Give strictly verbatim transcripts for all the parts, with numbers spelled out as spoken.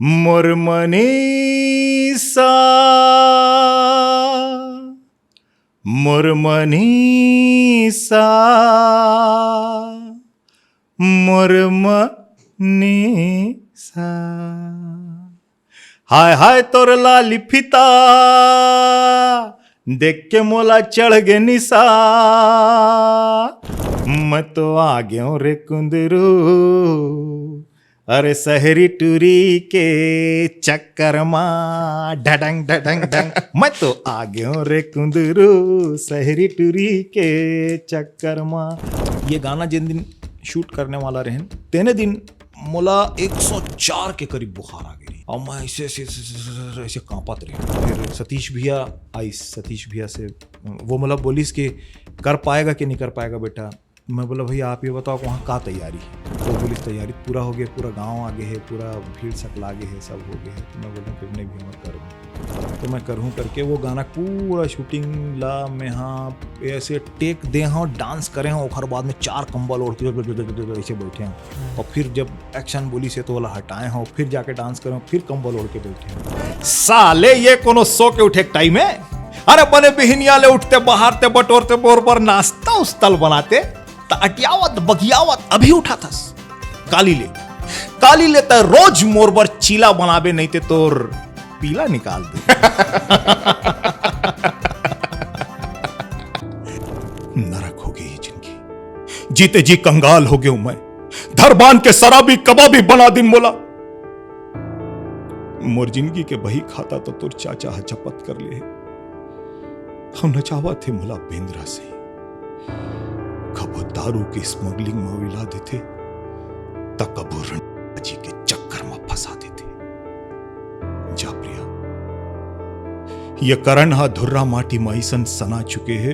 मोर मनीषा, मोर मनीषा, मोर मनीषा। हाय हाय तोर लाली फिता, देख के मोला चढ़ गे निशा। मैं तो आ गेंव रे कुंदरू, अरे शहरी टूरी के चक्कर मा, डडंग डडंग डंग। मैं तो आ गेंव रे कुंदरू, शहरी टूरी के चक्कर मा। ये गाना जिन दिन शूट करने वाला रहेन, तेने दिन मोला एक सौ चार के करीब बुखार आ गे रहिस। और मैं ऐसे, ऐसे, ऐसे, ऐसे, ऐसे, ऐसे कांपत रहेंव। फिर सतीश भैया आइस, सतीश भैया से वो मोला बोलिस कि कर पाएगा कि नहीं कर पाएगा बेटा। मैं बोला, "भैया, आप ये बताओ, वहाँ का तैयारी है?" वो बोलिस, "तैयारी पूरा हो गया, पूरा गांव आ गए है, पूरा भीड़ सकला गए है, सब हो गए है।" तो मैं बोला, "फिर नहीं भैया, मैं करूँ।" तो मैं करूँ करके वो गाना पूरा शूटिंग ला मैं हाँ ऐसे टेक दे हाँ, डांस करे हाँ, ओखर बाद में चार कंबल ओढ़ के ऐसे बैठे हाँ। और फिर जब एक्शन बोलिस तो ओला हटाए हाँ, फिर जाके डांस करे हाँ, फिर कंबल ओढ़ के बैठे हाँ। साले, ये कोनो सो के उठे के टाइम है? अरे बने बिहनिया ले उठते, बहारते, बटोरते, मोर बर नाश्ता उस्ता ल बनाते, त अटियावत बगियावत अभी उठाथस। काली ले, काली ले त रोज मोर बर चीला बनाबे, नहीं ते तोर पीला निकाल दे। नरक हो गई जिंदगी, जीते जी कंगाल हो गेंव मैं। धर बांध के शराबी कबाबी बना दिन मोला। मोर जिंदगी के बही खाता तो तोर चाचा ह जपत कर ले हे। हम नचावत हे मोला बेंदरा से। कभू दारू के स्मगलिंग म उला देथे, त कभू रणजी के चक्कर म फंसा देथे। जा प्रिया, ये करण ह धुर्रा माटी म अइसन सना चुके हे,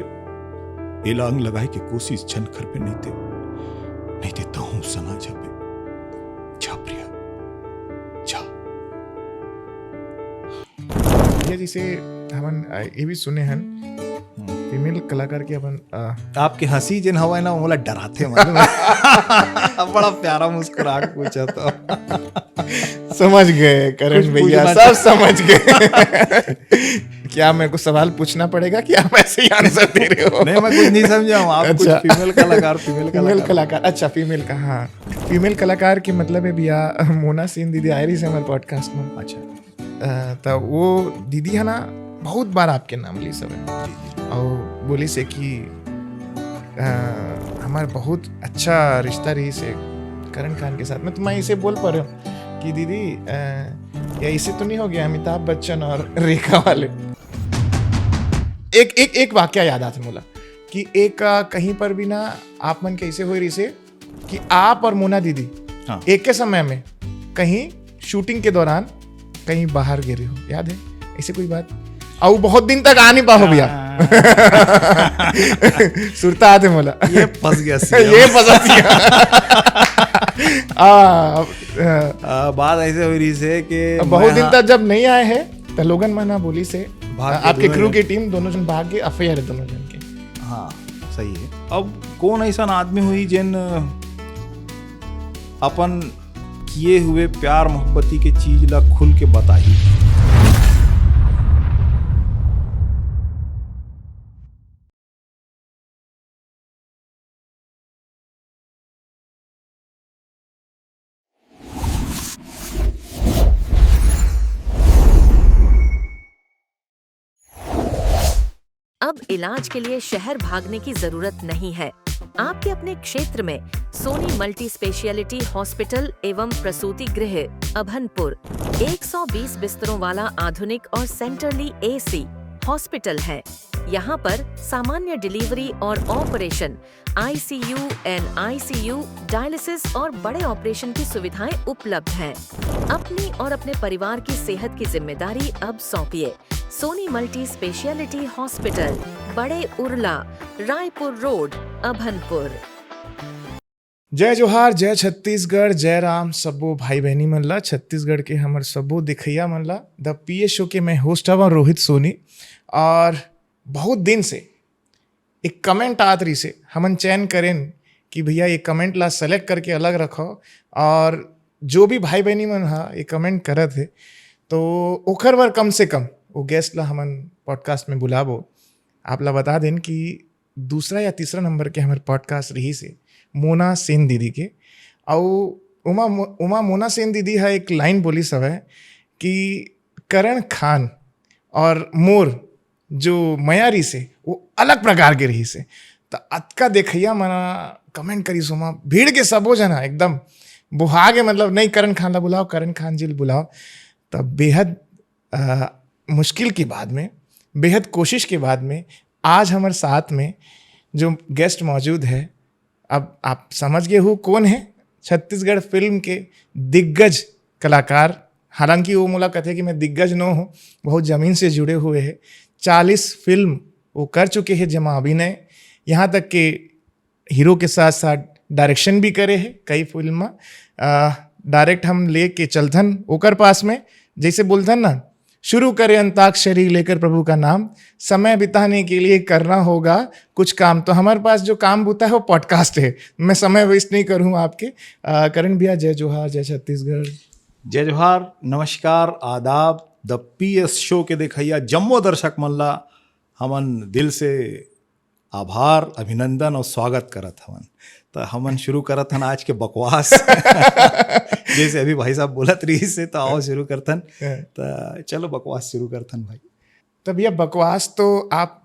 एला अंग लगाए के कोशिश झन करबे, नइते, नइते तहूं सना जाबे। जा प्रिया, जा। भैया, जैसे हमन, अ, ये भी सुने हन, हम्म। फीमेल कलाकार के अपन, अ, आपके हंसी जेन हवय ना, वो मोला डराथे, मालूम है? बड़ा प्यारा मुस्कुराहट पूछा तो। समझ गए करण कुछ भैया, पूछना सब समझ गए। क्या मेरे को सवाल पूछना पड़ेगा कि आप ऐसे ही आंसर दे रहे हो? नहीं, मैं कुछ नहीं समझा हूँ। आप कुछ अच्छा। फीमेल कलाकार, फीमेल फीमेल कलाकार। कलाकार, अच्छा, फीमेल का, हाँ। फीमेल कलाकार के मतलब है भैया, मोना सेन दीदी आए रहिस हमर पॉडकास्ट में। अच्छा। अ, त वो दीदी है ना, बहुत बार आपके नाम लिस हवे। जी, जी। और बोलिस हे कि, अ, हमार बहुत अच्छा रिश्ता रहिस हे करण खान के साथ में। तो मैं इसे बोल पा रहे हूँ कि दीदी, अ, या इसे तो नहीं हो गया अमिताभ बच्चन और रेखा वाले? एक, एक, एक वाक्य याद आथे मोला कि एक, अ, कहीं पर भी ना आप मन कैसे होए रहिस हे कि आप और मोना दीदी हाँ। एक के समय में कहीं शूटिंग के दौरान कहीं बाहर गे रहे हो, याद है ऐसे कोई बात? और वो बहुत दिन तक आ नहीं पाओ भैया। हाँ। सुरता आते मोला। ये फंस गया सीएम। ये फंसा दिया। आ, अब, आ, आ, बात ऐसे हो रहिस हे कि अब बहुत मैं दिन हाँ तक जब नहीं आए हैं, तो लोगन मन हा बोलिस हे, भाग के आपके दोनों क्रू जन। की टीम दोनों जन भाग गए, अफेयर है दोनों जन के। हाँ, सही है। अब कौन ऐसा आदमी हुई जेन अपन किए हुए प्यार मोहब्बती के चीज ला खुल के बताही? अब इलाज के लिए शहर भागने की जरूरत नहीं है। आपके अपने क्षेत्र में सोनी मल्टी स्पेशियलिटी हॉस्पिटल एवं प्रसूति गृह, अभनपुर, एक सौ बीस बिस्तरों वाला आधुनिक और सेंट्रली एसी हॉस्पिटल है। यहाँ पर सामान्य डिलीवरी और ऑपरेशन, आईसीयू, एनआईसीयू, डायलिसिस और बड़े ऑपरेशन की सुविधाएं उपलब्ध हैं। अपनी और अपने परिवार की सेहत की जिम्मेदारी अब सौंपिए सोनी मल्टी स्पेशियलिटी हॉस्पिटल, बड़े उरला, रायपुर रोड, अभनपुर। जय जोहार, जय छत्तीसगढ़, जय राम, सबो भाई बहनी मन ला, छत्तीसगढ़ के हमर सबो देखइया मन ला। द पीएस शो के मैं होस्ट हवं रोहित सोनी। और बहुत दिन से एक कमेंट आत रहिस हे, हमन चयन करेन कि भैया ये कमेंट ला सेलेक्ट करके अलग रखो और जो भी भाई बहनी मन ह ये कमेंट करत हे, तो ओखर बर कम से कम वो गेस्ट ला हमन पॉडकास्ट में बुलाबो। आप ला बता देन कि दूसरा या तीसरा नंबर के हमर पॉडकास्ट रहिस हे मोना सेन दीदी के। अउ उमा मो-, उमा मोना सेन दीदी ह एक लाइन बोलिस हवय कि करण खान और मोर जो मया रहिस हे, वो अलग प्रकार के रहिस हे। त अतका देखइया मन कमेंट करिस, ओमा भीड़ के सबो झन ह एकदम बोहा के, मतलब, "नहीं, करण खान ला बुलाओ, करण खान जी ला बुलाओ।" त बेहद, अ, मुश्किल के बाद में, बेहद कोशिश के बाद में आज हमर साथ में जो गेस्ट मौजूद है, अब आप समझ गए हो कौन है, छत्तीसगढ़ फिल्म के दिग्गज कलाकार। हालांकि वो मोला कथे कि मैं दिग्गज नो हूँ, बहुत जमीन से जुड़े हुए हैं। चालीस फिल्म वो कर चुके हैं, जेमा अभिनय, यहाँ तक के हीरो के साथ साथ डायरेक्शन भी करे हैं कई फिल्म में। डायरेक्ट हम लेके चलथन ओकर पास में, जैसे बोलथन ना, शुरू करें अंताक्षरी लेकर प्रभु का नाम, समय बिताने के लिए करना होगा कुछ काम। तो हमारे पास जो काम बूता है वो पॉडकास्ट है, मैं समय वेस्ट नहीं करूँ आपके। अ, करण भैया, जय जोहार, जय छत्तीसगढ़। जय जोहार, नमस्कार, आदाब। द पीएस शो के देखइया जम्मो दर्शक मन ला हमन दिल से आभार, अभिनंदन और स्वागत करत हवन। त हमन शुरू करत हन आज के बकवास। जैसे अभी भाई साहब बोलत रहिस हे, त आओ शुरू करथन। हाँ। त चलो बकवास शुरू करथन भाई। त भैया, बकवास तो आप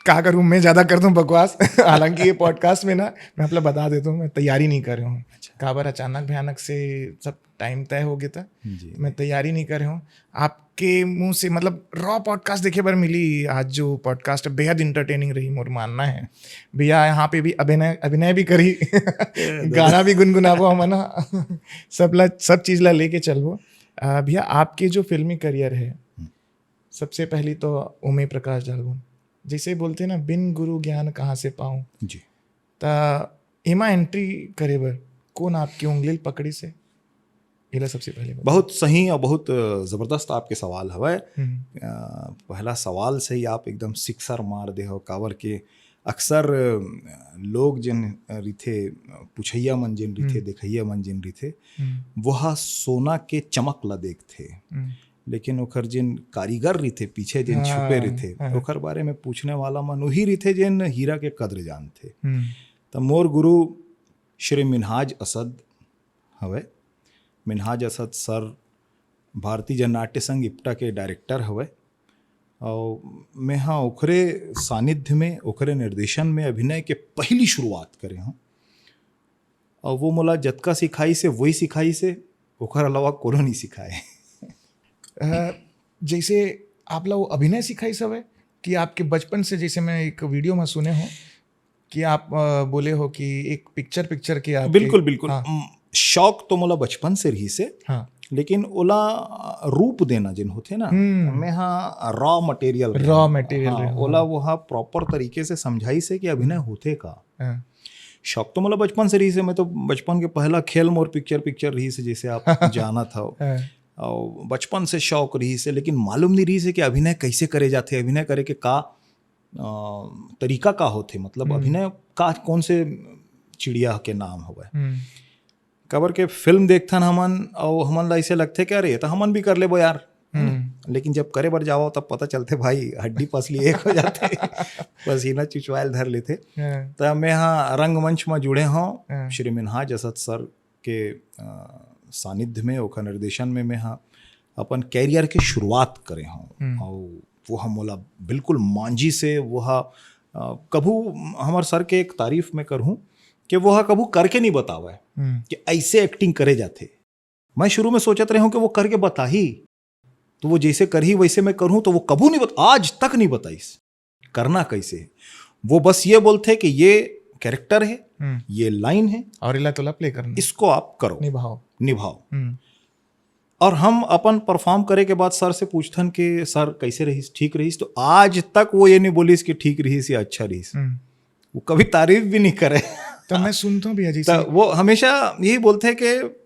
का करूँ, मैं ज्यादा कर दूं बकवास। हालांकि ये पॉडकास्ट में ना, मैं आप ला बता देता हूँ, मैं तैयारी नहीं करे हूँ। अच्छा। काबर, अचानक भयानक से सब टाइम तय हो गया था, जी। मैं तैयारी नहीं करे हूँ। आपके मुंह से, मतलब, रॉ पॉडकास्ट देखे बर मिली। आज जो पॉडकास्ट है, बेहद इंटरटेनिंग रही, मोर मानना है। भैया यहाँ पे भी अभिनय, अभिनय भी करी, गाना भी गुनगुनाबो हमन ह। सब ला, सब चीज ला लेके चलबो। अ, भैया, आपके जो फिल्मी करियर है, हम्म। सबसे पहली तो ओमे प्रकाश डालबो, जैसे बोलते हैं ना, "बिन गुरु ज्ञान कहाँ से पाऊं?" जी। त एमा एंट्री करे बर कौन आपके उंगली ल पकड़िस हे? एला सबसे पहले बताओ। बहुत सही और बहुत, अ, जबरदस्त आपके सवाल हवय। हम्म। अ, पहला सवाल से ही आप एकदम सिक्सर मार दे हो, काबर के अक्सर, अ, लोग जेन रिथे, अ, पुछैया मन जेन रिथे, हम्म। देखैया मन जेन रिथे, हम्म। वो ह सोना के चमक ला देखथे। हम्म। लेकिन ओखर जेन कारीगर रिथे, पीछे जेन हाँ, छुपे रिथे, हाँ। ओखर बारे में पूछने वाला मन उही रिथे जेन हीरा के कद्र जानथे। हम्म। त मोर गुरु श्री मिन्हाज असद हवय। मिन्हाज असद सर भारतीय जननाट्य संघ इप्टा के डायरेक्टर हवय। अउ मेंहा ओखरे सानिध्य में, ओखरे निर्देशन में अभिनय के पहली शुरुआत करे हूँ। अउ वो मोला जतका सिखाइस हे, वही सिखाइस हे, ओखर अलावा कोनो नहीं सिखाए। अ, जैसे आप ला वो अभिनय सिखाइस हवय कि आपके बचपन से, जैसे मैं एक वीडियो में सुने हूँ कि आप, अ, बोले हो कि एक पिक्चर, पिक्चर के आपके बिल्कुल, बिल्कुल। हाँ। उम, शौक तो मोला बचपन से रहिस हे, हाँ। लेकिन ओला, अ, रूप देना जेन होथे ना, हम्म। मेंहा रॉ मटेरियल रहे रॉ हूँ। मटेरियल हाँ, रहे हूँ, ओला हाँ। वो ह प्रॉपर तरीके से समझाइस हे कि अभिनय होथे का। हाँ। शौक तो मोला बचपन से रहिस हे, मैं तो बचपन के पहला खेल मोर पिक्चर, पिक्चर रहिस हे, जैसे आप जानत हव। हाँ। अउ बचपन से शौक रहिस हे, लेकिन मालूम नहीं रहिस हे कि अभिनय कैसे करे जाथे, अभिनय करे के का, अ, तरीका का होथे, मतलब हम्म। अभिनय का कौन से चिड़िया के नाम हवय। हम्म। काबर के फिल्म देखथन हमन, अउ हमन ला ऐसे लगथे कि अरे, ये तो हमन भी कर लेबो यार। हम्म। लेकिन जब करे बर जावव, तब पता चलथे भाई, हड्डी पसली एक हो जाथे, पसीना चुचवायल धर लेथे। हाँ। त मेंहा रंगमंच म जुड़े हंव, हाँ। श्री मिन्हाज असद सर के, अ, सानिध्य में, ओखर निर्देशन में मेंहा अपन कैरियर के शुरुआत करे हंव। हम्म। अउ वो ह मोला बिल्कुल मांझी से, वो ह, अ, कभू हमर सर के एक तारीफ मैं करहूँ कि वो ह कभू करके नहीं बतावय हम्म। कि ऐसे एक्टिंग करे जाथे। मैं शुरू में सोचत रहे हूँ कि वो करके बताही, तो वो जैसे करही वैसे मैं करहूँ, तो वो कभू नहीं बत-, आज तक नहीं बताइस करना कैसे है। वो बस ये बोलथे कि ये कैरेक्टर है, हम्म। ये लाइन है, और इला तोला प्ले करना। इसको आप करो, निभाओ। निभाओ। हम्म। और हम अपन परफॉर्म करे के बाद सर से पूछथन कि सर, कैसे रहिस, ठीक रहिस? तो आज तक वो ये नहीं बोलिस कि ठीक रहिस या अच्छा रहिस। हम्म। वो कभी तारीफ भी नहीं करे। तो मैं सुनता हूँ भैया जी त से। वो हमेशा यही बोलथे कि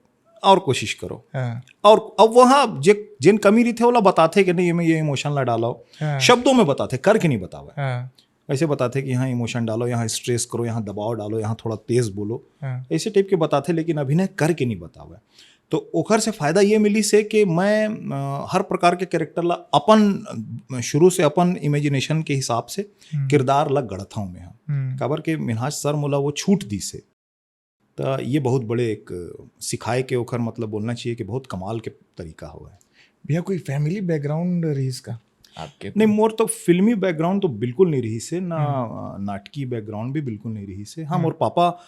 और कोशिश करो। हाँ। और अब वहाँ जे, जेन कमी रहिथे, ओला बताथे कि नहीं, एमे ये इमोशन ला डालो। हाँ। शब्दों में बताथे, करके नहीं बतावे। हाँ। ऐसे बताथे कि यहाँ इमोशन डालो, यहाँ स्ट्रेस करो, यहाँ दबाव डालो, यहाँ थोड़ा तेज बोलो। हाँ। ऐसे टाइप के बताथे, लेकिन अभिनय करके नहीं बतावे। तो ओखर से फायदा ये मिलिस हे कि मैं, अ, हर प्रकार के कैरेक्टर ला अपन, अ, शुरू से अपन इमेजिनेशन के हिसाब से हम्म। किरदार ला गढ़त हंव मैं ह। हम्म। काबर के मिन्हाज सर मोला वो छूट दिस हे। त ये बहुत बड़े एक सिखाए के ओखर मतलब बोलना चाहिए कि बहुत कमाल के तरीका हवय। भैया, कोई फैमिली बैकग्राउंड रहिस का आपके? नहीं, मोर तो फिल्मी बैकग्राउंड तो बिल्कुल नहीं रहिस हे, ना हम्म। अ, नाटकी बैकग्राउंड भी बिल्कुल नहीं रहिस हे। हाँ, हम्म। मोर पापा,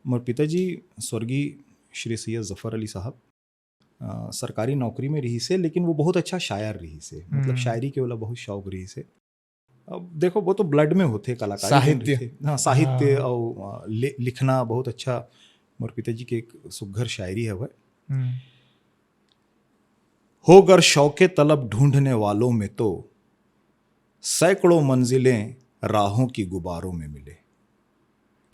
मोर पिताजी स्वर्गीय श्री सैयद जफर अली साहब, अ, सरकारी नौकरी में रहिस हे, लेकिन वो बहुत अच्छा शायर रहिस हे, मतलब हम्म। शायरी के ओला बहुत शौक रहिस हे। अब देखो, वो तो ब्लड में होथे, कलाकारी साहित्य। में होथे। हाँ, साहित्य हाँ। और, अ, ले-, लिखना बहुत अच्छा। मोर पिताजी के एक सुघर शायरी हवय। हम्म। हो गर शौके तलब ढूंढने वालों में तो सैकड़ों मंजिलें राहों की गुबारों में मिले।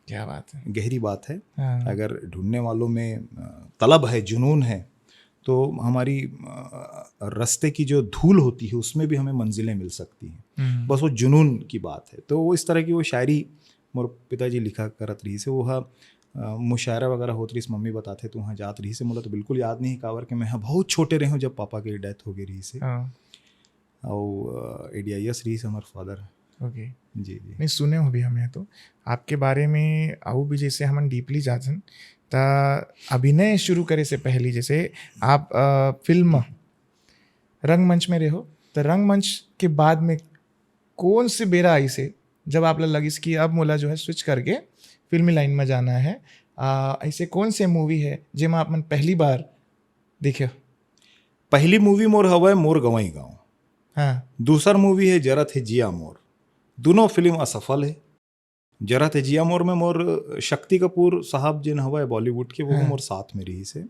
क्या बात है। गहरी बात है। हाँ। अगर ढूंढने वालों में, अ, तलब है, जुनून है, तो हमारी, अ, रास्ते की जो धूल होती है, उसमें भी हमें मंजिलें मिल सकती हैं। हम्म। बस वो जुनून की बात है। तो वो इस तरह की वो शायरी मोर पिताजी लिखा करत रहिस हे। वो ह, अ, मुशायरा वगैरह होत रहिस, मम्मी बताथे, तो वहाँ जात रहिस हे। मोला तो बिल्कुल याद नहीं, काबर के मैं ह बहुत छोटे रहे हूँ जब पापा के डेथ हो गई रहिस हे। हाँ। और, अ, एडीआईएस रहिस हे हमार फादर। ओके। जी, जी। नहीं, सुने हो भी हम ये तो। आपके बारे में अउ भी जैसे हमन डीपली जाथन, त अभिनय शुरू करे से पहली जैसे आप, अ, फिल्म रंगमंच में रहे हो, त रंगमंच के बाद में कौन से बेरा आइस हे जब आप ला लगिस कि अब मोला जो है स्विच करके फिल्मी लाइन में जाना है? अ, ऐसे कौन से मूवी है जेमा आप मन पहली बार देखे हो? पहली मूवी मोर हवय मोर गंवई गांव। हाँ। दूसर मूवी है जरत है जिया मोर। दोनों फिल्म असफल है। जरत है जिया मोर में मोर शक्ति कपूर साहब जिन हवय बॉलीवुड के, वो हाँ। मोर साथ में रहिस हे।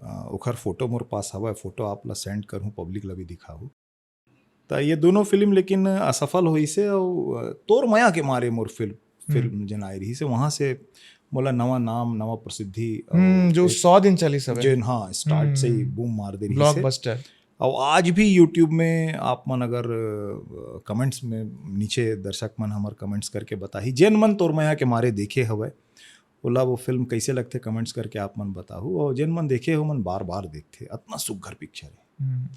अ, ओखर फोटो मोर पास हवय, फोटो आप ला सेंड करहूँ, पब्लिक ला भी दिखाहूँ। त ये दोनों फिल्म लेकिन असफल होइस हे। और, अ, तोर मया के मारे मोर फिल्म, फिल्म जन आए रहिस हे, वहाँ से मोला नवा नाम, नवा प्रसिद्धि, और हम्म, जो एक सौ दिन चलिस हवय। जो, हाँ, स्टार्ट से ही हम्म। बूम मार दे रहिस हे। ब्लॉकबस्टर। और आज भी YouTube में आप मन अगर, अ, कमेंट्स में नीचे दर्शक मन हमर कमेंट्स करके बताही, जेन मन तोर मया के मारे देखे हवय, ओला वो फिल्म कैसे लगथे, कमेंट्स करके आप मन बताहू। और जेन मन देखे हो, मन बार-बार देखथे, अतना सुघर पिक्चर है। हम्म।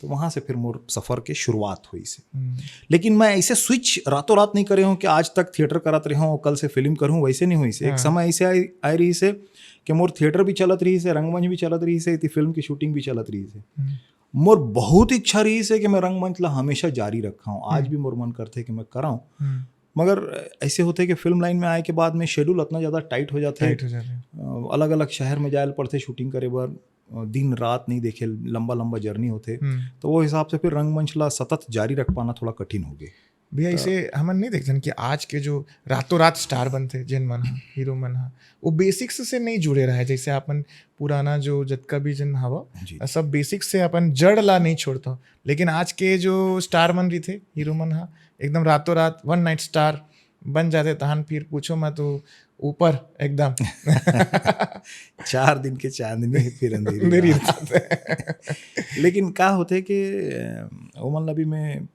तो वहाँ से फिर मोर सफर के शुरुआत होइस हे। हम्म। लेकिन मैं ऐसे स्विच रातों रात नहीं करे हूँ कि आज तक थिएटर करत रहे हूँ, कल से फिल्म करूँ, वैसे नहीं होइस हे। एक हाँ। समय ऐसे आए, आए रहिस हे कि मोर थिएटर भी चलत रहिस हे, रंगमंच भी चलत रहिस हे, इति फिल्म की शूटिंग भी चलत रहिस हे। हम्म। मोर बहुत इच्छा रहिस हे कि मैं रंगमंच ला हमेशा जारी रखाऊँ। आज हम्म। भी मोर मन करथे कि मैं कराऊँ। हम्म। मगर ऐसे होथे कि फिल्म लाइन में आए के बाद में शेड्यूल अतना ज़्यादा टाइट हो जाथे। टाइट हो जाथे। अ, अलग-अलग शहर में जाए ल पड़थे शूटिंग करे बर। अ, दिन रात नहीं देखे, लंबा-लंबा जर्नी होथे। हम्म। तो वो हिसाब से फिर रंगमंच ला सतत जारी रख पाना थोड़ा कठिन हो गे। भैया, तो इसे हमन नहीं देखथन कि आज के जो रातों रात स्टार बनथे, जेन मन ह, हीरो मन ह, वो बेसिक्स से नहीं जुड़े रहे। जैसे अपन पुराना जो जतका भी जन हवा, जी। सब बेसिक्स से अपन जड़ ला नहीं छोड़ता। लेकिन आज के जो स्टार मन रहिथे, हीरो मन ह, एकदम रातों रात वन नाइट स्टार बन जाथे, तहन फिर पूछो मत, तो ऊपर एकदम। चार दिन के चांदनी, फिर अंधेरी अंधेरी रात। रात। लेकिन का होथे कि, अ, ओमन ला भी मैं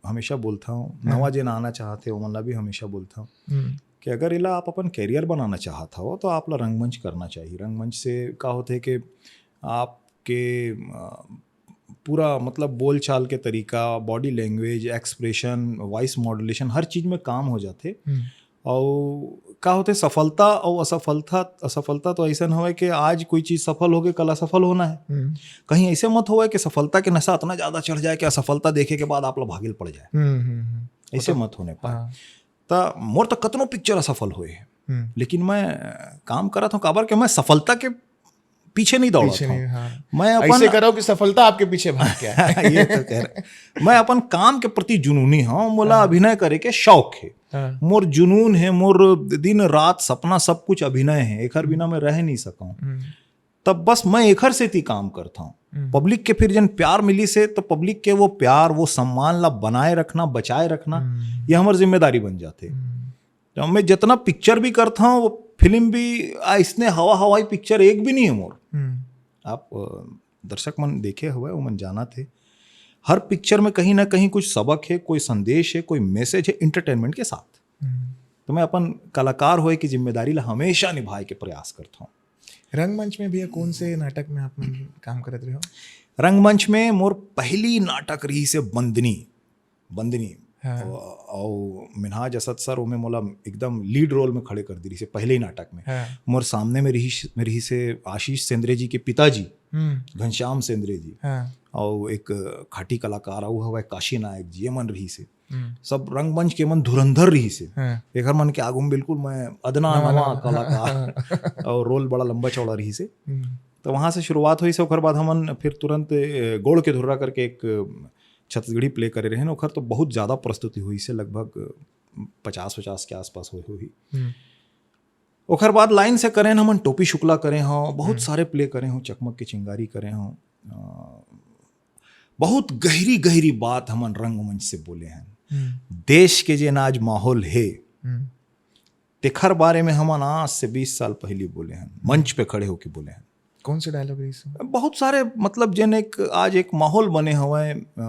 हमेशा बोलता हूँ, हाँ। नवा जेन आना चाहथे, ओमन ला भी हमेशा बोलता हूँ हम्म। कि अगर एला आप अपन करियर बनाना चाहत हव, तो आप ला रंगमंच करना चाहिए। रंगमंच से का होथे कि आपके, अ, पूरा मतलब बोलचाल के तरीका, body language, expression, voice modulation, हर चीज में काम हो जाथे। हम्म। और का होथे, सफलता और असफलता, असफलता तो ऐसन हवे कि आज कोई चीज सफल हो गए, कल असफल होना है। हम्म। कहीं ऐसे मत होवे कि सफलता के नशा इतना ज्यादा चढ़ जाए कि असफलता देखे के बाद आप ला भागे ल पड़ जाए। हम्म, हम्म, हम्म। ऐसे वो तो मत होने पाए। हाँ। त मोर तो कतनो पिक्चर असफल होए हे, हम्म। लेकिन मैं, अ, काम करत हूँ, काबर के मैं सफलता के पीछे नहीं दौड़त पीछे हूँ। नहीं, हाँ। मैं अपन ऐसे करो कि सफलता आपके पीछे भाग के आए। ये तो कह रहे। मैं अपन काम के प्रति जुनूनी हूँ, मोला हाँ। अभिनय करे के शौक है। हाँ। मोर जुनून है, मोर दिन रात सपना सब कुछ अभिनय है, एकर बिना मैं रह नहीं सकूँ। हम्म। तब बस मैं एकर सेती काम करता हूँ। हम्म। पब्लिक के फिर जन प्यार मिलिस हे, तो पब्लिक के वो प्यार, वो सम्मान ला बनाए रखना, बचाए रखना, हम्म। ये हमर जिम्मेदारी बन जाथे। हम्म। तो मैं जितना पिक्चर भी करता हूँ, वो फिल्म भी, आ, इसने हवा हवाई पिक्चर एक भी नहीं है मोर। हम्म। आप, अ, दर्शक मन देखे हुए, वो मन जाना थे, हर पिक्चर में कहीं ना कहीं कुछ सबक है, कोई संदेश है, कोई मैसेज है, एंटरटेनमेंट के साथ। हम्म। तो मैं अपन कलाकार होए की जिम्मेदारी ला हमेशा निभाए के प्रयास करता हूँ। रंगमंच में भैया कौन से नाटक में आप मन काम करत रहे हो? रंगमंच में मोर पहली नाटक रहिसे बंदनी। बंदनी। हाँ। अउ, अउ मिन्हाज असद सर ओमे मोला एकदम लीड रोल में खड़े कर दे रहिसे पहले ही नाटक में। हाँ। मोर सामने में रहिस, में रहिसे आशीष सेंद्रे जी के पिताजी, हम्म। घनश्याम सेंद्रे जी, हाँ। अउ एक खाटी कलाकार अउ हवय काशी नायक जी, ये मन रहिसे। हम्म। सब रंगमंच के मन धुरंधर रहिसे। हाँ। एकर मन के आगू में बिल्कुल मैं अदना नवा, नवा नवा। कलाकार, और रोल बड़ा लंबा चौड़ा रहिसे। हम्म। तो वहाँ से शुरुआत होइसे। ओकर बाद हमन फिर तुरंत, ए, गोड़ के धुर्रा करके एक, अ, छत्तीसगढ़ी प्ले करे रहेन। ओकर तो बहुत ज़्यादा प्रस्तुति होइसे, लगभग पचास पचास के आसपास होए होही। हम्म। ओकर बाद लाइन से करेन हमन टोपी शुक्ला करे हों, बहुत हम्म। सारे प्ले करे हों, चकमक के चिंगारी करे हों। अ, बहुत गहरी गहरी बात हमन रंगमंच से बोले हन। हम्म। देश के जेन आज माहौल हे, हम्म। तेखर बारे में हमन आज से बीस साल पहली बोले हन, मंच पे खड़े होके बोले हन। कौन से डायलॉग रहिस? बहुत सारे, मतलब, जेन एक आज एक माहौल बने हवय, अ,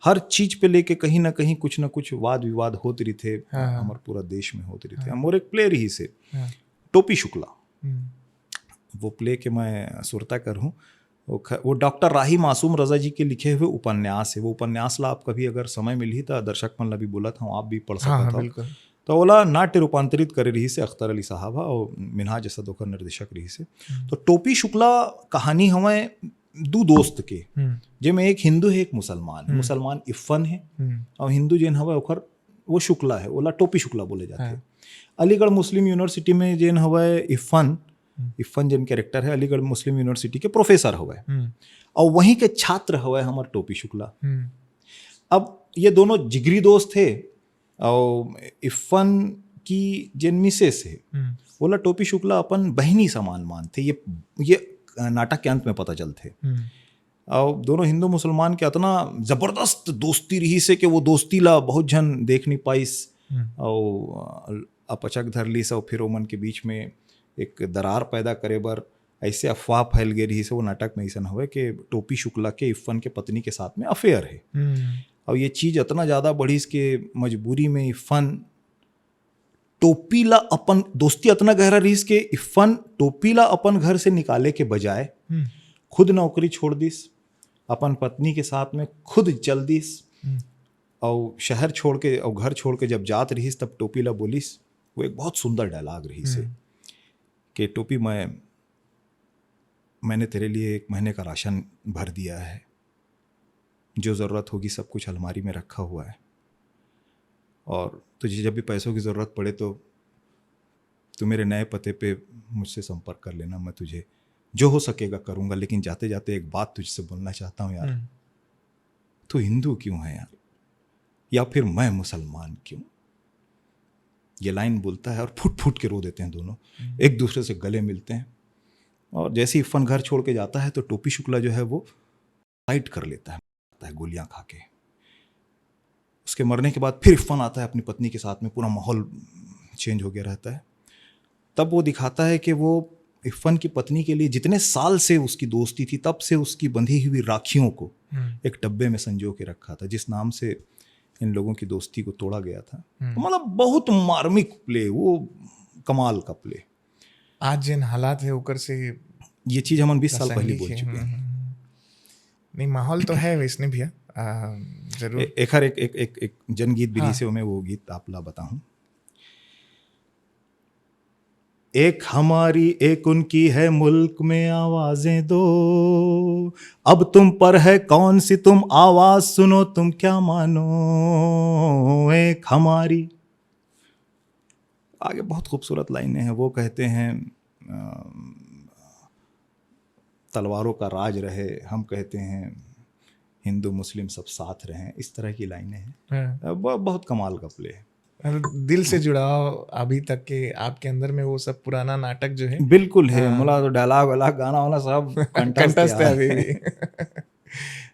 हर चीज पे लेके कहीं ना कहीं कुछ ना कुछ वाद विवाद होत रहिथे। हाँ, हाँ। हमर पूरा देश में होत रहिथे। हाँ। मोर एक प्ले रहिसे हाँ। टोपी शुक्ला, हम्म। वो प्ले के मैं सुरता कर हूँ। वो ख-, वो डॉक्टर राही मासूम रजा जी के लिखे हुए उपन्यास है। वो उपन्यास ला आप कभी अगर समय मिलही त दर्शक मन ला भी बोलत हूँ, आप भी पढ़ हाँ, सकत हाँ, हव। बिल्कुल। तो ओला नाट्य रूपांतरित करे रहिसे अख्तर अली साहब हा, और मिन्हाज असद ओकर निर्देशक रहिसे। हम्म। तो टोपी शुक्ला कहानी हवय दू दोस्त के, हम्म। जेमे एक हिंदू है, एक मुसलमान। हम्म। मुसलमान इफ्फन है, हम्म। और हिंदू जेन हवय ओकर वो शुक्ला है, ओला टोपी शुक्ला बोले जाथे। हाँ। अलीगढ़ मुस्लिम यूनिवर्सिटी में जेन हवय इफ्फन, हम्म। इफ्फन जेन कैरेक्टर है, अलीगढ़ मुस्लिम यूनिवर्सिटी के प्रोफेसर हवय, हम्म। और वहीं के छात्र हवय हमर टोपी शुक्ला। हम्म। अब ये दोनों जिगरी दोस्त हे, और इफ्फन की जेन मिसेस हे, हम्म। ओला टोपी शुक्ला अपन बहिनी समान मानथे। ये, ये नाटक के अंत में पता चलथे। हम्म। और दोनों हिंदू मुसलमान के अतना जबरदस्त दोस्ती रहिसे कि वो दोस्ती ला बहुत झन देख नहीं पाइस। हम्म। और अपचक धर लीस, और फिर ओमन के बीच में एक दरार पैदा करे बर ऐसे अफवाह फैल गए रहिसे। वो नाटक में ऐसन हवय कि टोपी शुक्ला के इफ्फन के पत्नी के साथ में अफेयर है। हम्म। और ये चीज अतना ज्यादा बढ़िस के मजबूरी में इफ्फन टोपी ला अपन, दोस्ती अतना गहरा रहिस के इफ्फन टोपी ला अपन घर से निकाले के बजाय हम्म। खुद नौकरी छोड़ दिस, अपन पत्नी के साथ में खुद चल दिस। हम्म। और शहर छोड़ के, और घर छोड़ के जब जात रहिस, तब टोपी ला बोलिस, वो एक बहुत सुंदर डायलॉग रहिसे हम्म। कि टोपी, मैं, मैंने तेरे लिए एक महीने का राशन भर दिया है, जो ज़रूरत होगी सब कुछ अलमारी में रखा हुआ है, और तुझे जब भी पैसों की ज़रूरत पड़े तो तू मेरे नए पते पे मुझसे संपर्क कर लेना, मैं तुझे जो हो सकेगा करूँगा। लेकिन जाते जाते एक बात तुझसे बोलना चाहता हूँ यार, हम्म। तू हिंदू क्यों है यार, या फिर मैं मुसलमान क्यों? ये लाइन बोलता है और फुट फुट के रो देते हैं दोनों। हम्म। एक दूसरे से गले मिलते हैं, और जैसे ही इफ्फन घर छोड़ के जाता है तो टोपी शुक्ला जो है वो फाइट कर लेता है, मरता है गोलियां खा के। उसके मरने के बाद फिर इफ्फन आता है अपनी पत्नी के साथ में, पूरा माहौल चेंज हो गया रहता है। तब वो दिखाता है कि वो इफ्फन की पत्नी के लिए जितने साल से उसकी दोस्ती थी, तब से उसकी बंधी हुई राखियों को हम्म। एक डब्बे में संजो के रखा था, जिस नाम से इन लोगों की दोस्ती को तोड़ा गया था। हम्म। तो मतलब बहुत मार्मिक प्ले, वो कमाल का प्ले। आज जेन हालात है ओकर से ये चीज हमन बीस साल पहले प्रासंगिक बोल है। चुके हम्म, हैं। हम्म, हम्म। नहीं, माहौल तो है वैसने भैया। आ, जरूर। ए-, एखर एक, एक, एक, एक जनगीत भी हाँ। रहिसे, मैं वो गीत आप ला बताऊं। एक हमारी एक उनकी है, मुल्क में आवाजें दो, अब तुम पर है कौन सी तुम आवाज, सुनो तुम क्या मानो, एक हमारी। आगे बहुत खूबसूरत लाइनें हैं। वो कहते हैं, अम, तलवारों का राज रहे, हम कहते हैं हिंदू मुस्लिम सब साथ रहें, इस तरह की लाइनें हैं। हाँ। अ, ब-, बहुत कमाल का प्ले है। मतलब दिल से जुड़ाव अभी तक के आपके अंदर में, वो सब पुराना नाटक जो है। बिल्कुल है, हाँ। मोला तो डायलॉग वायलॉग गाना वाना सब कंठस्थ कंठस्थ है है। अभी भी।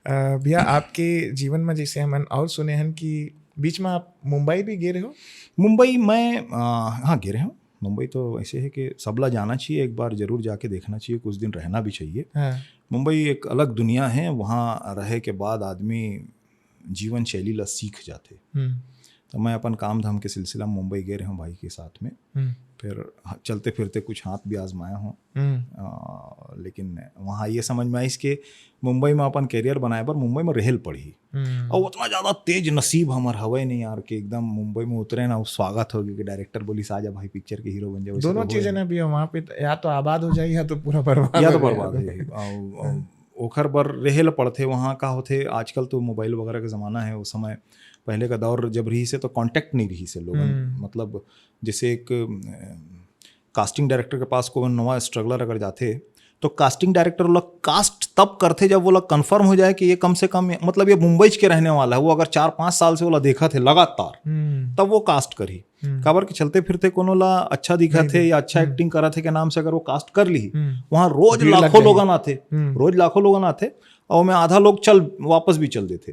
अ, भैया, आपके जीवन में जैसे हमन और सुने हन कि बीच में आप मुंबई भी गे रहे हो? मुंबई मैं, अ, हाँ, गे रहे हूँ। मुंबई तो ऐसे है कि सबला जाना चाहिए, एक बार जरूर जाके देखना चाहिए, कुछ दिन रहना भी चाहिए। हाँ। मुंबई एक अलग दुनिया है, वहाँ रहे के बाद आदमी जीवन शैली ला सीख जाथे। हम्म। तो मैं अपन काम धाम के सिलसिला में मुंबई गे रहे हूँ भाई के साथ में। हम्म। फिर चलते फिरते कुछ हाथ भी आजमाया हूँ। लेकिन वहाँ ये समझ में आइस कि मुंबई में अपन कैरियर बनाए बर मुंबई में रहेल पड़ही। और उतना ज्यादा तेज नसीब हमर हवय नहीं यार कि एकदम मुंबई में उतरे ना, स्वागत हो गया कि डायरेक्टर बोलिस, "आजा भाई, पिक्चर के हीरो बन जाओ।" दोनों चीजें ना भी, वहाँ पे या तो आबाद हो जाए या तो पूरा बर्बाद, या तो बर्बाद हो जाए। ओखर बर रहे ल पड़थे। वहाँ का होथे, आजकल तो मोबाइल वगैरह का जमाना है, उस समय पहले का दौर जब रही से तो कॉन्टैक्ट नहीं रही से लोगन, मतलब जैसे एक कास्टिंग डायरेक्टर के पास कोई नवा स्ट्रगलर अगर जाथे तो कास्टिंग डायरेक्टर ओला कास्ट तब करथे जब ओला कन्फर्म हो जाए कि ये कम से कम, मतलब ये मुंबई के रहने वाला है, वो अगर चार पाँच साल से ओला देखत हे लगातार, तब वो कास्ट करही। काबर कि चलते फिरते कोनो ला अच्छा दिखत हे या अच्छा एक्टिंग करत हे के नाम से अगर वो कास्ट कर ली, वहाँ रोज लाखों लोगन आथे, रोज लाखों लोगन आथे और मैं आधा लोग चल वापस भी चल देथे।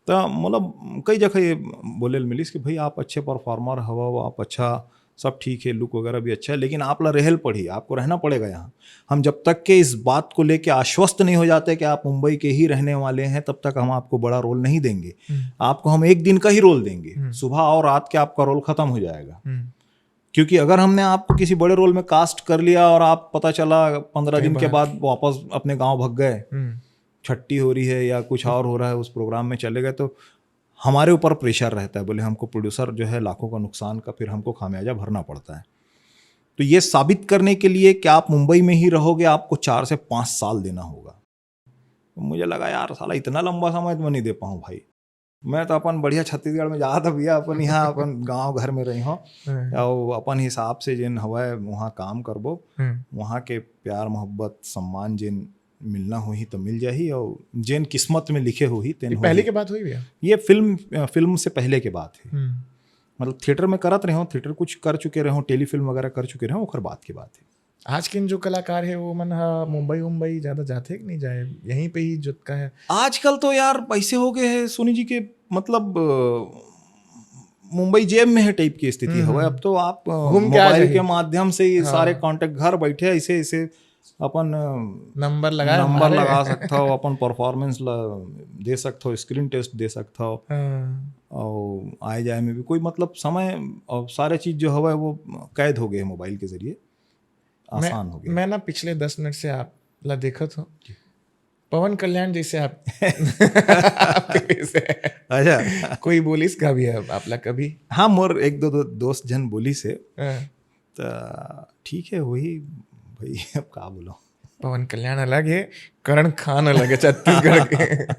तो मतलब कई जगह ये बोले मिलिस कि भाई आप अच्छे परफॉर्मर हव, आप अच्छा सब ठीक है, लुक वगैरह भी अच्छा है, लेकिन आप ला रहेल पड़ी, आपको रहना पड़ेगा यहाँ। हम जब तक के इस बात को लेके आश्वस्त नहीं हो जाते कि आप मुंबई के ही रहने वाले हैं, तब तक हम आपको बड़ा रोल नहीं देंगे। आपको हम एक दिन का ही रोल देंगे, सुबह और रात के आपका रोल खत्म हो जाएगा। क्योंकि अगर हमने आपको किसी बड़े रोल में कास्ट कर लिया और आप पता चला पंद्रह दिन के बाद वापस अपने गांव भाग गए, छट्टी हो रही है या कुछ और हो रहा है, उस प्रोग्राम में चले गए, तो हमारे ऊपर प्रेशर रहता है, बोले हमको प्रोड्यूसर जो है लाखों का नुकसान का फिर हमको खामियाजा भरना पड़ता है। तो ये साबित करने के लिए कि आप मुंबई में ही रहोगे, आपको चार से पाँच साल देना होगा। तो मुझे लगा यार साला इतना लंबा समय तो मैं नहीं दे पाऊँ भाई। मैं तो अपन बढ़िया छत्तीसगढ़ में जात भैया, अपन यहाँ अपन गांव घर में रही हूँ और अपन हिसाब से जिन हवय वहाँ काम करबो, वहाँ के प्यार मोहब्बत सम्मान जिन मिलना होही तो मिल जाही और जेन किस्मत में लिखे होही तेन ये पहले होही। के बात हुई भैया? ये फिल्म, अ, फिल्म से पहले के बात है। हम्म। मतलब थिएटर में करत रहे हो, थिएटर कुछ कर चुके रहे हो, टेलीफिल्म वगैरह कर चुके रहे हो, ओकर बात की बात है। आज के जो कलाकार है वो मन हा मुंबई उम्बई ज्यादा जाते कि नहीं जाए, यहीं पे ही जुटका है? आजकल तो यार ऐसे हो गए हैं सोनी जी के, मतलब अ, मुंबई जेब में है टाइप की स्थिति हम्म, हवे। हम्म। अब तो आप अ, घूम के आ मोबाइल जाइए। के माध्यम से ही हाँ। सारे कॉन्टैक्ट घर बैठे ऐसे ऐसे अपन अ, नंबर लगाए नंबर मारे। लगा सकता हो, अपन परफॉर्मेंस ला दे सकता हो, स्क्रीन टेस्ट दे सकता हो। हाँ। और आए जाए में भी कोई मतलब समय और सारे चीज जो हवे वो कैद हो गए हैं मोबाइल के जरिए, मैं, आसान हो गया। मैं ना पिछले दस मिनट से आप ला देखत हूँ। जी। पवन कल्याण जैसे आप आपके जैसे। अच्छा। कोई बोलिस का भी है आप ला कभी? हाँ, मोर एक दो, दो दोस्त जन बोलिस है। हाँ। तो ठीक है, वही भाई, अब का बोलो। पवन कल्याण अलग है, करण खान अलग है छत्तीसगढ़ के।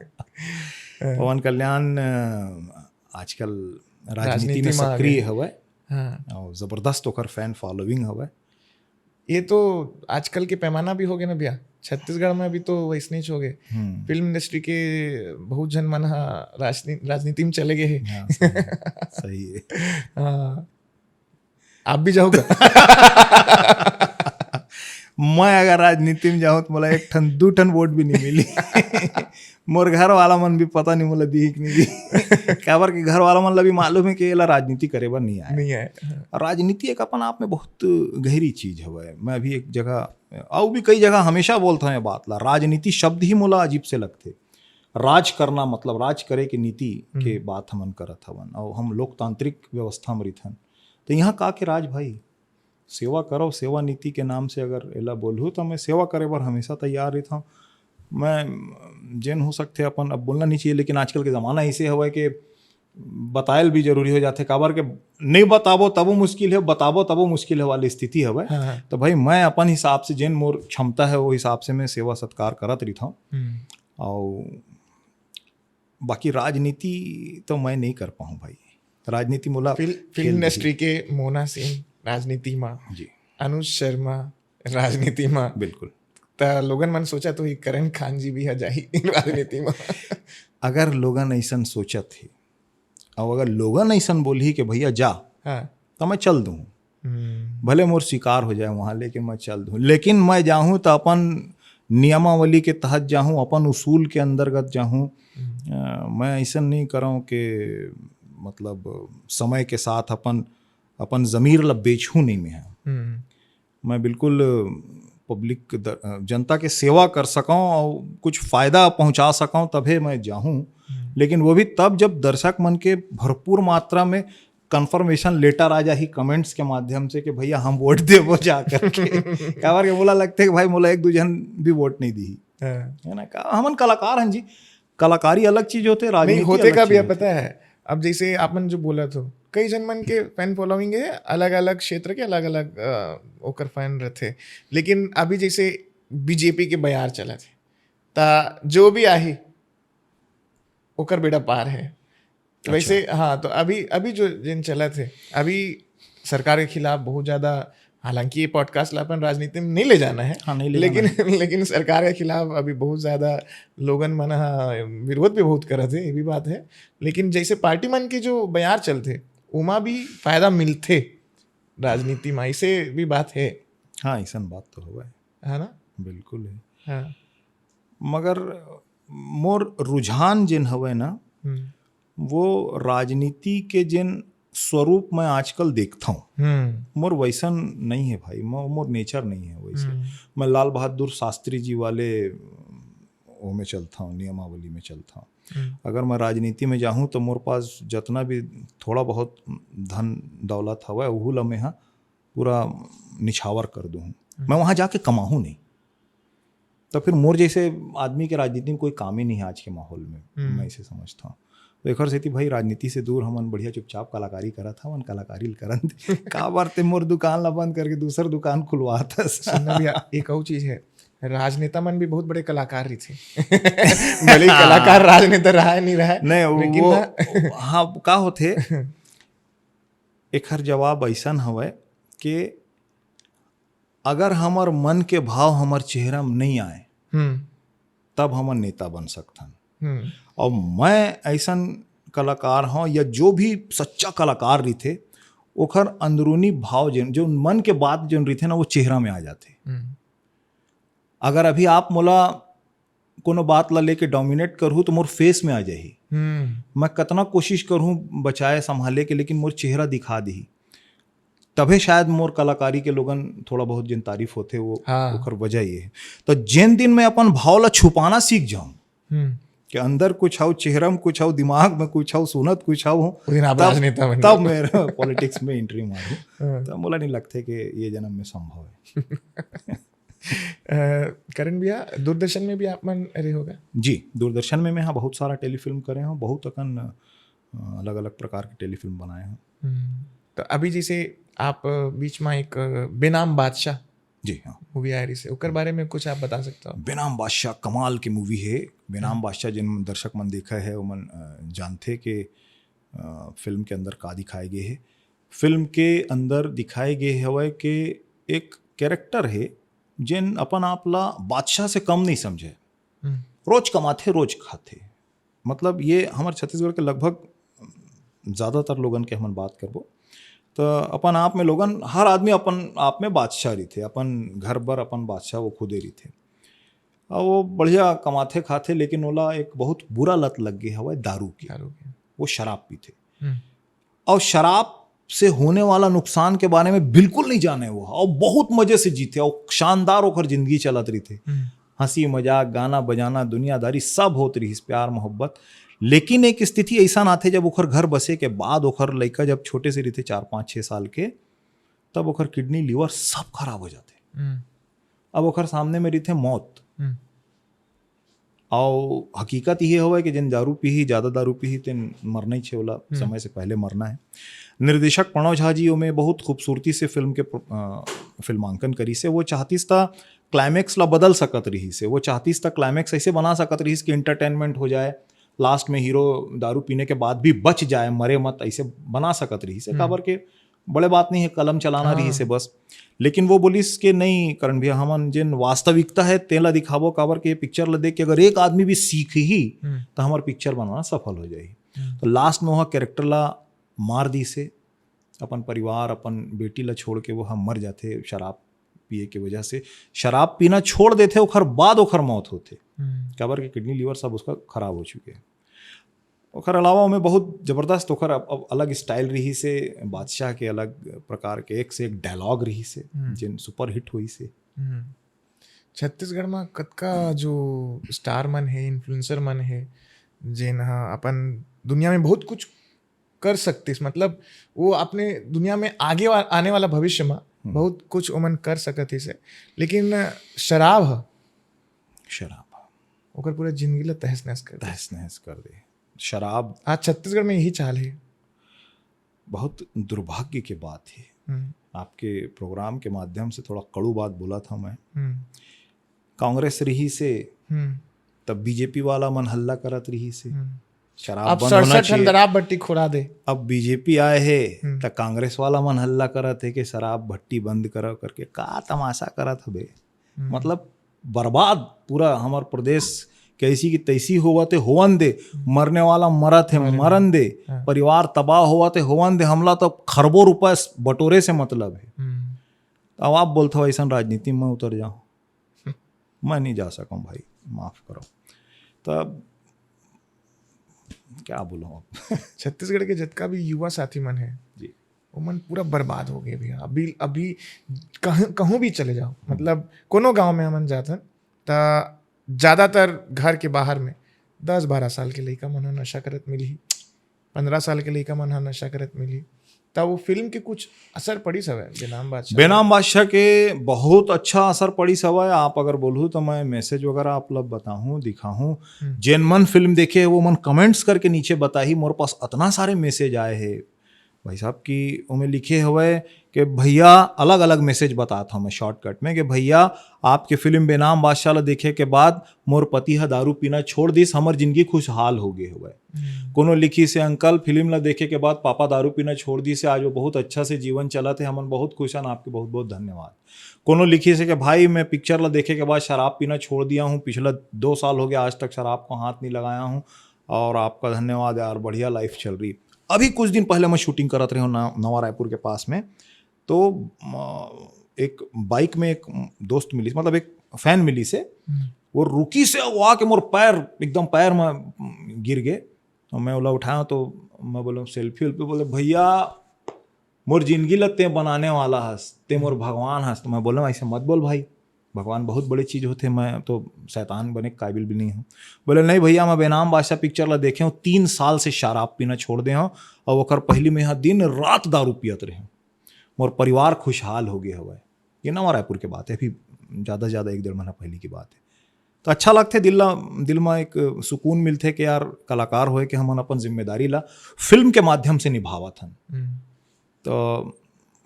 पवन कल्याण अ, आजकल राजनीति राजनीति में में आ सक्रिय गए। हवय। हाँ। और जबरदस्त ओकर फैन फॉलोइंग हवय। ये तो आजकल के पैमाना भी हो गए ना भैया, छत्तीसगढ़ में भी तो वैसने हो गए। हम्म। फिल्म इंडस्ट्री के बहुत जन मन हा राजनी-, राजनीति में चले गए हैं। हाँ, सही है, सही है। हाँ। आप भी जाओगा? मैं अगर राजनीति में जाऊँ तो मोला एक ठन दू ठन वोट भी नहीं मिली। मोर घर वाला मन भी पता नहीं मोला दी कि नहीं दी। काबर कि घर वाला मन ला भी मालूम है कि एला राजनीति करे बर नहीं आए। नहीं आए, हाँ। राजनीति एक अपन आप में बहुत गहरी चीज हवे। मैं अभी एक जगह, अउ भी कई जगह हमेशा बोलता हूँ ये बात ला, राजनीति शब्द ही मोला अजीब से लगथे। राज करना मतलब राज करे के नीति के हम्म। बात हमन करत हवन, और हम लोकतांत्रिक व्यवस्था में रिथन। तो यहाँ का के राज भाई, सेवा करो, सेवा नीति के नाम से अगर एला बोलहू तो मैं सेवा करे बर हमेशा तैयार रहता हूँ। मैं जेन हो सकते अपन, अब बोलना नहीं चाहिए, लेकिन आजकल के जमाना ऐसे हवे कि बतायल भी जरूरी हो जाथे, काबर के नहीं बताबो तबो मुश्किल है, बताबो तबो मुश्किल है वाली स्थिति हवे। हाँ, हाँ। तो भाई मैं अपन हिसाब से जेन मोर क्षमता है वो हिसाब से मैं सेवा सत्कार करत रहता हूँ। हम्म। और बाकी राजनीति तो मैं नहीं कर पाऊँ भाई, राजनीति मोला फिल-, फिल्म खेल इंडस्ट्री के मोना सिंह राजनीति मा, जी। अनुज शर्मा राजनीति मा। बिल्कुल। त लोगन मन सोचा तो ही करण खान जी भी आ जाही राजनीति मा। अगर लोगन ऐसन सोचत ही, और अगर लोगन ऐसन बोलही कि भैया जा, हाँ। तो मैं चल दूँ। हम्म। भले मोर शिकार हो जाए वहाँ, लेकिन मैं चल दूँ। लेकिन मैं जाहूँ तो अपन नियमावली के तहत जाहूँ, अपन उसूल के अंतर्गत जाहूँ। हम्म। अ, मैं ऐसा नहीं करऊँ कि मतलब समय के साथ अपन, अपन जमीर ला बेचहूँ नहीं मैं। हम्म। मैं बिल्कुल पब्लिक द-, जनता के सेवा कर सकऊँ और कुछ फायदा पहुँचा सकऊँ तभे मैं जाहूँ। हम्म। लेकिन वो भी तब जब दर्शक मन के भरपूर मात्रा में कन्फर्मेशन लेटर आ जाही कमेंट्स के माध्यम से कि भैया हम वोट देबो जा करके। काबर के मोला लगथे कि भाई मोला एक दू झन भी वोट नहीं दिही, हाँ। है ना? का हमन कलाकार हन जी, कलाकारी अलग चीज होथे, नहीं राजनीति होथे अलग का चीज भी होथे। पता है। अब जैसे आपन जो बोला थो, कई जन मन के फैन फॉलोइंग है, अलग अलग क्षेत्र के अलग अलग ओकर फैन रहथे। लेकिन अभी जैसे बीजेपी के बयार चलत है, ता जो भी आही ओकर बेड़ा पार है। वैसे हाँ, तो अभी अभी जो जिन चलत है, अभी सरकार के खिलाफ बहुत ज्यादा, हालांकि ये पॉडकास्ट ला अपन राजनीति में नहीं ले जाना है, हाँ, नहीं ले लेकिन जाना लेकिन सरकार के खिलाफ अभी बहुत ज्यादा लोगन मन हा विरोध भी बहुत करत है, ये भी बात है। लेकिन जैसे पार्टी मन के जो बयार चलथे, ओमा भी फायदा मिलथे राजनीति में, ऐसे भी बात है। हाँ, ऐसन बात तो हवय, है ना? बिल्कुल है। हाँ। मगर मोर रुझान जेन हवय ना, हम्म। वो राजनीति के जेन स्वरूप मैं आजकल देखता हूँ, हम्म। मोर वैसन नहीं है भाई, मो-, मोर नेचर नहीं है वैसे। हम्म। मैं लाल बहादुर शास्त्री जी वाले ओमे चलता हूँ, नियमावली में चलता हूँ। हम्म। अगर मैं राजनीति में जाहूँ तो मोर पास जितना भी थोड़ा बहुत धन दौलत हवय, वहू ला मैं हा पूरा निछावर कर दूँ। मैं वहाँ जाके कमाहूँ नहीं। तो फिर मोर जैसे आदमी के राजनीति में कोई काम ही नहीं है आज के माहौल में, हम्म। मैं इसे समझता हूँ। तो एकर सेती भाई राजनीति से दूर हमन बढ़िया चुपचाप कलाकारी करत हवन, कलाकारी ल करन दे। काबर ते मोर दुकान ला बंद करके दूसर दुकान खुलवात हस? सुनना भैया, एक और चीज है, राजनेता मन भी बहुत बड़े कलाकार रहिथे। भले ही कलाकार राजनेता रहा नहीं रहा, नहीं, लेकिन वो ना हाँ, का होथे, एखर जवाब ऐसन हवय कि अगर हमर मन के भाव हमर चेहरा में नहीं आए, हम्म। तब हमन नेता बन सकथन। हम्म। और मैं ऐसन कलाकार हूँ या जो भी सच्चा कलाकार रहिथे, ओखर अंदरूनी भाव जेन, जो मन के बात जेन रहिथे ना, वो चेहरा में आ जाथे। हम्म। अगर अभी आप मोला कोनो बात ला लेके डोमिनेट करहू तो मोर फेस में आ जाही। हम्म। मैं कतना कोशिश करहूँ बचाए संभाले के, लेकिन मोर चेहरा दिखा दिही। तभे शायद मोर कलाकारी के लोगन थोड़ा बहुत जिन तारीफ होथे वो हाँ। ओकर वजह ये है। तो जेन दिन मैं अपन भाव ला छुपाना सीख जाऊँ हम्म। कि अंदर कुछ हव, चेहरा में कुछ हव, दिमाग में कुछ हव, सुनत कुछ हव, उस दिन आप तब- राजनेता बन तब गए। मैं पॉलिटिक्स में एंट्री मारूँ। हाँ। तो मोला नहीं लगता कि ये जन्म में संभव है। अ, करण भैया, दूरदर्शन में भी आप मन रहे होगा? जी, दूरदर्शन में मैं हाँ बहुत सारा टेलीफिल्म करे हूँ, बहुत अकन अलग अलग प्रकार के टेलीफिल्म बनाए हूँ। हम्म। तो अभी जैसे आप बीच में एक बेनाम बादशाह जी हाँ। मूवी आ रही से, ओकर बारे में कुछ आप बता सकते हो? बेनाम बादशाह कमाल के मूवी है। बेनाम बादशाह जिन दर्शक मन देखा है, वो मन अ, जानथे के अ, फिल्म के अंदर का दिखाए गए है। फिल्म के अंदर दिखाए गए हवय के एक कैरेक्टर है जेन अपन आप ला बादशाह से कम नहीं समझे। हम्म। रोज कमाथे, रोज खाथे। मतलब ये हमर छत्तीसगढ़ के लगभग ज़्यादातर लोगन के हमन बात करबो तो अपन आप में लोगन, हर आदमी अपन आप में बादशाह रहिथे, अपन घर बर अपन बादशाह वो खुदे रहिथे। और वो बढ़िया कमाथे खाथे, लेकिन ओला एक बहुत बुरा लत लग गए हवय दारू के। दारू के। वो शराब पीथे। हम्म। और शराब से होने वाला नुकसान के बारे में बिल्कुल नहीं जाने वो, और बहुत मजे से जीथे और शानदार ओकर जिंदगी चलत रहिथे। हम्म। हंसी मजाक, गाना बजाना, दुनियादारी सब होत रहिस, प्यार मोहब्बत। लेकिन एक स्थिति ऐसा आथे जब ओकर घर बसे के बाद ओकर लइका जब छोटे से रहिथे, चार पाँच छः साल के, तब ओकर किडनी लिवर सब खराब हो जाथे। हम्म। अब ओकर सामने में रहिथे मौत। हम्म। और हकीकत ये हवय कि जेन दारू पीही, ज़्यादा दारू पीही, तेन मरना ही छे, ओला समय से पहले मरना है। निर्देशक प्रणव झा जी ओमे बहुत खूबसूरती से फिल्म के प्र-, अ, फिल्मांकन करिस हे। वो चाहतिस त क्लाइमैक्स ला बदल सकत रहिस हे, वो चाहतिस त क्लाइमैक्स ऐसे बना सकत रहिस कि एंटरटेनमेंट हो जाए, लास्ट में हीरो दारू पीने के बाद भी बच जाए, मरे मत, ऐसे बना सकत रहिस हे। काबर के बड़े बात नहीं है, कलम चलाना रहिस हे बस। लेकिन वो बोलिस के नहीं करण भैया, हमन जेन वास्तविकता है तेला दिखाबो, काबर के ये पिक्चर ला देख के अगर एक आदमी भी सीखही हम्म। तो हमार पिक्चर बनाना सफल हो जाही। हम्म। तो लास्ट में वह कैरेक्टर ला मार दिस हे, अपन परिवार, अपन बेटी ला छोड़ के वो ह मर जाथे शराब पिए के वजह से। शराब पीना छोड़ देथे, ओखर बाद ओखर मौत होथे, हम्म। काबर के किडनी लिवर सब उसका खराब हो चुके हैं। ओखर अलावा ओमे बहुत जबरदस्त ओखर अब, अब अलग स्टाइल रहिस हे, बादशाह के अलग प्रकार के एक से एक डायलॉग रहिस हे, हम्म। जेन सुपर हिट होइस हे। हम्म। छत्तीसगढ़ में कतका जो स्टार मन हे, इन्फ्लुएंसर मन हे, जेन ह अपन दुनिया में बहुत कुछ कर सकतिस, मतलब वो अपने दुनिया में आगे वा-, आने वाला भविष्य में बहुत कुछ ओमन कर सकत हे। लेकिन शराब ह, शराब ओकर पूरा जिंदगी ला तहस नहस कर दे। तहस नहस कर दे। शराब आज छत्तीसगढ़ में यही चाल है। बहुत दुर्भाग्य के बात है। हम्म, आपके प्रोग्राम के माध्यम से थोड़ा कड़ू बात बोला था मैं। हम्म, कांग्रेस रही से हम्म, तब बीजेपी वाला मन हल्ला करत रही से हम्म। शराब अब बंद होना सड़सठ चाहिए। ठन दराब भट्टी खोड़ा दे। अब बीजेपी आए हे हम्म। त कांग्रेस वाला मन हल्ला करत हे कि शराब भट्टी बंद करो करके। का तमाशा करत हबे? हम्म। मतलब बर्बाद पूरा हमर प्रदेश, कैसी की तैसी होवत हे होवन दे, मरने वाला मरत हे मरन मरन दे, हाँ। परिवार तबाह होवत हे होवन दे, हमला तो खरबों रुपए बटोरे से मतलब है। हम्म, अब आप बोलते हो ऐसा राजनीति में उतर जाओ, मैं नहीं जा सकूँ भाई, माफ करो। तब क्या बोलूँ अब? छत्तीसगढ़ के जितना भी युवा साथी मन है, जी। वो मन पूरा बर्बाद हो गए भैया। अभी अभी कहीं कहूँ भी चले जाओ, मतलब कोनो गांव में हमन जाथन त ज्यादातर घर के बाहर में दस बारह साल के लइका मन ह नशा करत मिलही, पंद्रह साल के लइका मन ह नशा करत मिलही। त वो फिल्म के कुछ असर पड़िस हवय बेनाम बादशाह? बेनाम बादशाह के बहुत अच्छा असर पड़िस हवय। आप अगर बोलहू तो मैं मैसेज वगैरह आप लोग बताहूँ, दिखाहूँ। हम्म। जेन मन फिल्म देखे हे वो मन कमेंट्स करके नीचे बताही। मोर पास अतना सारे मैसेज आए हे भाई साहब कि ओमे लिखे हवय कि भैया, अलग अलग मैसेज बतात हूँ मैं शॉर्टकट में कि भैया, आपके फिल्म बेनाम बादशाह ला देखे के बाद मोर पति ह दारू पीना छोड़ दिस, हमर जिंदगी खुशहाल हो गए हवय। हम्म, कोनो लिखिस हे, अंकल, फिल्म ला देखे के बाद पापा दारू पीना छोड़ दिस हे, आज वो बहुत अच्छा से जीवन चलत हे, हमन बहुत खुश हन, आपके बहुत बहुत धन्यवाद। कोनो लिखिस हे कि भाई, मैं पिक्चर ला देखे के बाद शराब पीना छोड़ दिया हूँ, पिछला दो साल हो गया, आज तक शराब को हाथ नहीं लगाया हूँ, और आपका धन्यवाद यार, बढ़िया लाइफ चल रही। अभी कुछ दिन पहले मैं शूटिंग करत रहे हूँ ना, नवा रायपुर के पास में, तो म, एक बाइक में एक दोस्त मिली, मतलब एक फैन मिली से, हम्म, वो रुकी से, वो आके मोर पैर, एकदम पैर में गिर गए। तो मैं ओला उठाया तो मैं बोला सेल्फी उल्फी, बोले भैया, मोर जिंदगी ला ते बनाने वाला हस, ते मोर भगवान हस। तो मैं बोला ऐसे मत बोल भाई, भगवान बहुत बड़े चीज होते, मैं तो शैतान बने के काबिल भी नहीं हूँ। बोले नहीं भैया, मैं बेनाम बादशाह पिक्चर ला देखे हूँ, तीन साल से शराब पीना छोड़ दे हूँ, और ओकर पहली में यहाँ दिन रात दारू पियत रहे हूँ, मोर परिवार खुशहाल हो गए हवय। ये नवा रायपुर के बात है, अभी ज़्यादा से ज़्यादा एक डेढ़ महीना पहले की बात है। तो अच्छा लगथे, दिल ला, दिल में एक सुकून मिलथे कि यार, कलाकार होए के हमन अपन जिम्मेदारी ला फिल्म के माध्यम से निभावत हन, हम्म, तो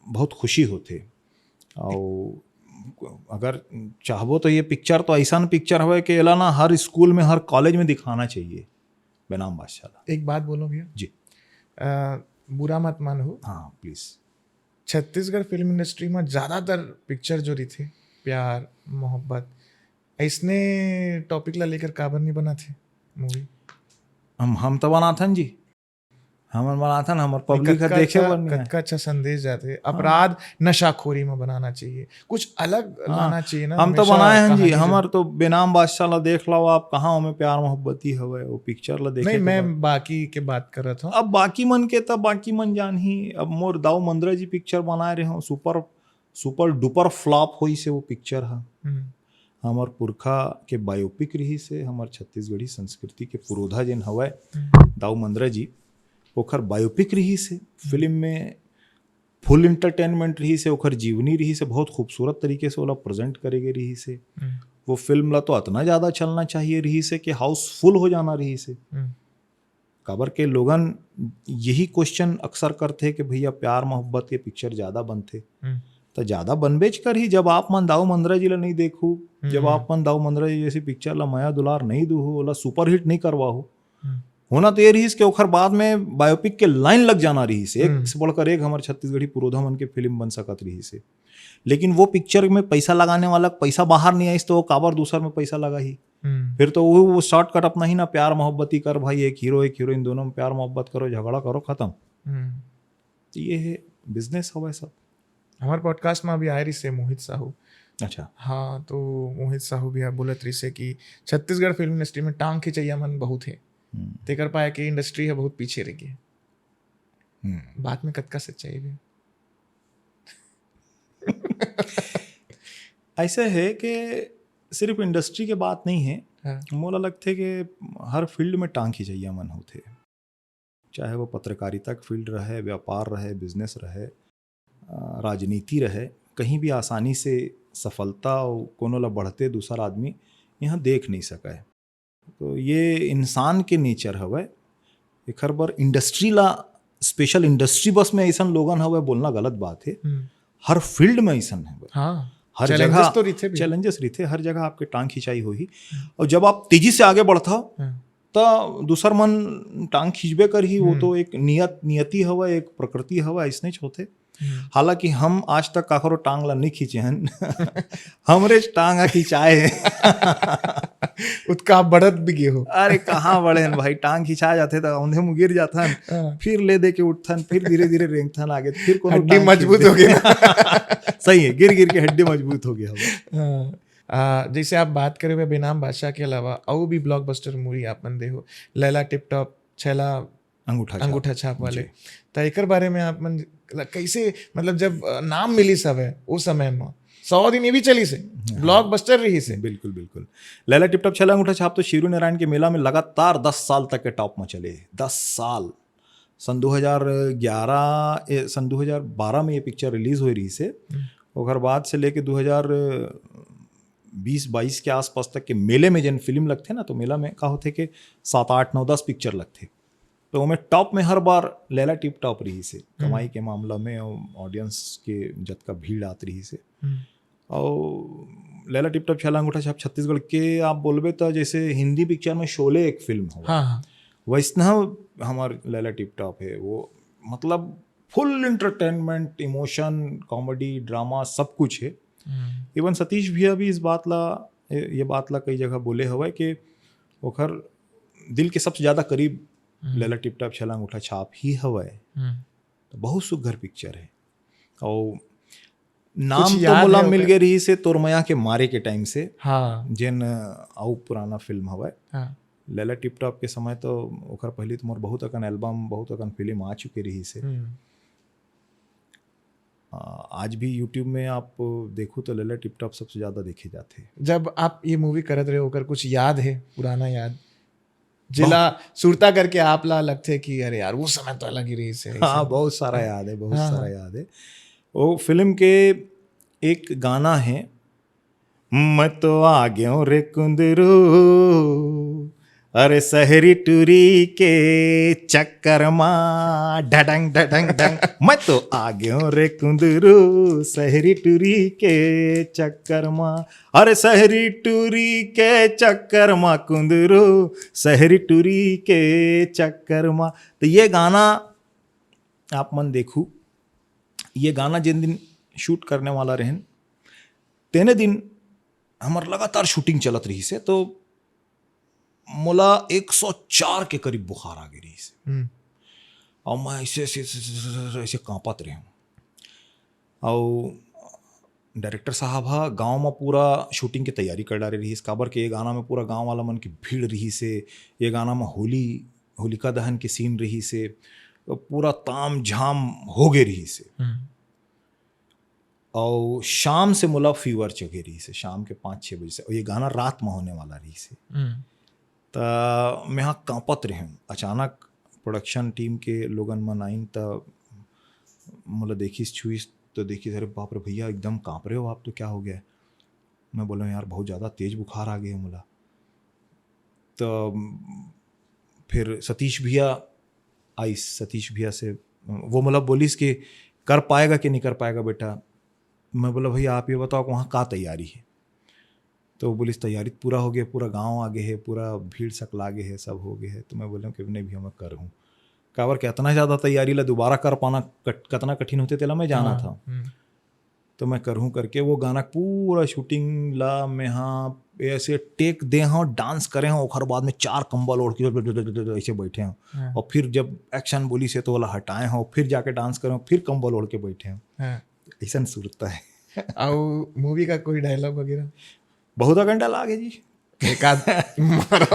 बहुत खुशी होथे। और अगर चाहबो तो ये पिक्चर तो ऐसा पिक्चर हवे कि एला ना हर स्कूल में, हर कॉलेज में दिखाना चाहिए, बेनाम बादशाह ला। एक बात बोलो भैया। जी। अ, बुरा मत मानहू, हाँ, प्लीज। छत्तीसगढ़ फिल्म इंडस्ट्री में ज्यादातर पिक्चर जो रहिथे, प्यार, मोहब्बत, ऐसने टॉपिक ला लेकर काबर नहीं बनाथे मूवी? हम हम तो बनाथन जी, हमन बनाथन, हमर पब्लिक ह कतका देखे अच्छा, बर नहीं है। कतका अच्छा संदेश जाथे। अपराध, नशाखोरी में बनाना चाहिए, कुछ अलग हाँ, लाना चाहिए ना। हम तो हमेशा बनाए हन जी, कहानी जो हमर तो बेनाम बादशाह ला देख लो आप, कहाँ ओमे प्यार मोहब्बती हवे, वो पिक्चर ला देखे नहीं, तो मैं बस। बाकी के बात कर रहा था। अब बाकी मन के त बाकी मन जानही। अब मोर दाऊ मंदरा जी पिक्चर बनाए रहे हो, सुपर सुपर डुपर फ्लॉप होइस हे वो पिक्चर ह। हम्म, हमर पुरखा के बायोपिक रहिस हे, हमर छत्तीसगढ़ी संस्कृति के पुरोधा जेन हवय हम्म, दाऊ मंदरा जी, ओखर बायोपिक रहिस हे। फिल्म में फुल एंटरटेनमेंट रहिस हे, ओखर जीवनी रहिस हे, बहुत खूबसूरत तरीके से ओला प्रेजेंट करे गे रहिस हे। हम्म, वो फिल्म ला तो अतना ज्यादा चलना चाहिए रहिस हे कि हाउसफुल हो जाना रहिस हे। हम्म, काबर के लोगन यही क्वेश्चन अक्सर करथे कि भैया, प्यार मोहब्बत के पिक्चर ज्यादा बनथे, हम्म, त ज्यादा बनबेच करही। जब आप मन दाऊ मंदरा जी ला नहीं देखू, जब हम्म। आप मन दाऊ मंदरा जी जैसी पिक्चर ला मया दुलार नहीं दूहू, ओला सुपरहिट नहीं करवाहू, हम्म, होना तो ये रहिस कि ओखर बाद में बायोपिक के लाइन लग जाना रहिस, एक हम्म। से बढ़कर एक हमर छत्तीसगढ़ी पुरोधा मन के फिल्म बन सकत रहिस हे। लेकिन वो पिक्चर में पैसा लगाने वाला पैसा बाहर नहीं आइस, तो वो काबर दूसर में पैसा लगाही? हम्म, फिर तो वो, वो शॉर्टकट अपना ही ना, प्यार मोहब्बती कर भाई, एक हीरो एक हीरोइन दोनों में प्यार मोहब्बत करो, झगड़ा करो, खत्म। हम्म। तो ये है बिजनेस हवय सब। हमारे पॉडकास्ट में अभी आए रहिस हे मोहित साहू। अच्छा। हाँ, तो मोहित साहू भी बोलत रहिस हे कि छत्तीसगढ़ फिल्म इंडस्ट्री में टांग खिंचैया मन बहुत हे, हम्म। तेकर पाए कि इंडस्ट्री है बहुत पीछे रह गई। हम्म। बात में कतका सच्चाई भी? ऐसे है कि सिर्फ इंडस्ट्री के बात नहीं है, हाँ। मोला लगथे कि हर फील्ड में टांग खिंचैया मन होथे। चाहे वो पत्रकारिता के फील्ड रहे, व्यापार रहे, बिजनेस रहे, अ, राजनीति रहे, कहीं भी आसानी से सफलता अउ कोनो ला बढ़ते दूसर आदमी यहाँ देख नहीं सकय। तो ये इंसान के नेचर हवय। एखर बर इंडस्ट्री ला, स्पेशल इंडस्ट्री बस में अइसन लोगन हवय बोलना गलत बात हे। हम्म। हर फील्ड में अइसन हवय। हाँ, हर challenges जगह तो रहिथे भैया। चैलेंजेस रहिथे, हर जगह आपके टांग खिंचाई होही। और जब आप तेजी से आगे बढ़त हव, हाँ। त दूसर मन टांग खींचबे करही। वो हम्म। तो एक नियत, नियति हवय, एक प्रकृति हवय, अइसनेच होथे। हम्म। हालांकि हम आज तक काकरो टांग ला नहीं खींचे हन। हमरे टांग ह खिंचाए हे। उतका आप बढ़त भी गए हो। अरे, कहाँ बढ़े हन भाई, टांग खिंचा जाथे त औंधे मुँह गिर जाथन, हाँ। फिर ले दे के उठथन, फिर धीरे धीरे रेंगथन आगे, फिर कोनो हड्डी टांग मजबूत खींच हो गई दे। ना। सही है, गिर गिर के हड्डी मजबूत हो गया होगा। हाँ। आ, जैसे आप बात करे हुए बेनाम बादशाह के अलावा अउ भी ब्लॉकबस्टर मूवी आप मन दे हो, लैला टिप टॉप, छैला अंगूठा छाप। अंगूठा छाप वाले, जी। तो एकर बारे में आप मन कैसे, मतलब, जब अ, नाम मिलिस हवे उस समय में, सौ दिन ये भी चलिस हे, हाँ। ब्लॉकबस्टर रहिस हे। बिल्कुल, बिल्कुल। लैला टिप टॉप छैला अंगूठा छाप तो शिरू नारायण के मेला में लगातार दस साल तक के टॉप में चले। दस साल। सन दो हज़ार ग्यारह, ए, सन दो हज़ार बारह में ये पिक्चर रिलीज होए रहिस हे। हम्म। ओकर बाद से लेके दो हज़ार बीस बाईस के आसपास तक के मेले में जन फिल्म लगथे ना, तो मेला में का होथे कि सात, आठ, नौ, दस पिक्चर लगथे। तो ओमे टॉप में हर बार लैला टिप टॉप रहिस हे, हम्म। कमाई के मामला में और ऑडियंस के जतका भीड़ आत रहिस हे। हम्म। और लैला टिप टॉप छैला अंगूठा छाप छत्तीसगढ़ के आप बोलबे तो जैसे हिंदी पिक्चर में शोले एक फिल्म हो, हाँ, हाँ। वैसना हमार लैला टिप टॉप है। वो मतलब फुल एंटरटेनमेंट, इमोशन, कॉमेडी, ड्रामा सब कुछ है। हम्म। इवन सतीश भैया भी इस बात ला, ये ये बात ला कई जगह बोले हवय कि ओखर दिल के सबसे ज्यादा करीब हम्म। लैला टिप टॉप छैला अंगूठा छाप ही हवय। हम्म। तो बहुत सुघर पिक्चर है। और नाम तो याद मोला है मिल ओकर? गए रहिस हे तोर मया के मारे के टाइम से, हाँ। जेन अउ पुराना फिल्म हवय। हाँ। लैला टिप टॉप के समय तो ओकर पहले तो मोर बहुत अकन एल्बम, बहुत अकन फिल्म आ चुके रहिस हे। हम्म। आ, आज भी YouTube में आप देखो तो लैला टिप टॉप सबसे ज्यादा देखे जाते हैं। जब आप ये मूवी करत रहे, ओकर कुछ याद है, पुराना याद, जेला सुरता करके आप ला लगथे कि अरे यार, वो समय तो अलग ही रहिस हे, ऐसे? हाँ, बहुत सारा याद है, बहुत हाँ, सारा हाँ। याद है। वो फिल्म के एक गाना है, "मैं तो आ गयो रे कुंदरू, अरे शहरी टूरी के चक्कर मा, डडंग डडंग डंग, मैं तो आ गयो रे कुंदरू, शहरी टूरी के चक्कर मा, अरे शहरी टूरी के चक्कर मा कुंदरू, शहरी टूरी के चक्कर मा।" तो ये गाना आप मन देखू, ये गाना जिन दिन शूट करने वाला रहन, तेने दिन हमर लगातार शूटिंग चलत रहिस हे, तो मोला एक सौ चार के करीब बुखार आ गे रहिस हे। हम्म। और मैं ऐसे, ऐसे, ऐसे, ऐसे, ऐसे, ऐसे कांपत रहे हूँ। और डायरेक्टर साहब हा गांव में पूरा शूटिंग की तैयारी कर डारे रहिस, काबर के ये गाना में पूरा गांव वाला मन की भीड़ रहिस हे। ये गाना में होली, होलिका दहन के सीन रहिस हे, तो पूरा ताम झाम हो गए रहिस हे। हम्म। और शाम से मोला फीवर चढ़े रहिस हे, शाम के पाँच छः बजे से, और ये गाना रात में होने वाला रहिस हे। हम्म। त मैं हा कांपत रहें। अचानक प्रोडक्शन टीम के लोगन मन आइन, त मोला देखिस, छुइस, तो देखिस, "अरे बाप रे भैया, एकदम कांप रहे हो आप, तो क्या हो गया?" मैं बोला, "यार, बहुत ज़्यादा तेज बुखार आ गया मोला।" तो फिर सतीश भैया आइस, सतीश भैया से वो मोला बोलिस कि, "कर पाएगा कि नहीं कर पाएगा बेटा?" मैं बोला, "भैया, आप ये बताओ कि वहाँ का तैयारी है?" तो वो बोलिस, "तैयारी तो पूरा हो गया, पूरा गांव आ गए है, पूरा भीड़ सकला गए है, सब हो गए है।" तो मैं बोला कि "नहीं भैया, मैं कर हूँ।" काबर कि इतना ज़्यादा तैयारी ला दोबारा कर पाना कट-, कितना कठिन होते, तेला मैं जाना हाँ, था। हम्म। तो मैं करहूँ करके वो गाना पूरा शूटिंग ला मैं हा ऐसे टेक दे हूँ, डांस करे हूँ, ओखर बाद में चार कंबल ओढ़ के ऐसे बैठे हूँ। हाँ। और फिर जब एक्शन बोलिस हे तो ओला हटाए हूँ, फिर जाके डांस करे हूँ, फिर कंबल ओढ़ के बैठे हूँ। हाँ। ऐसा सुरता है। और मूवी का कोई डायलॉग वगैरह? बहुत अकन डायलॉग है जी। एक आध मारो।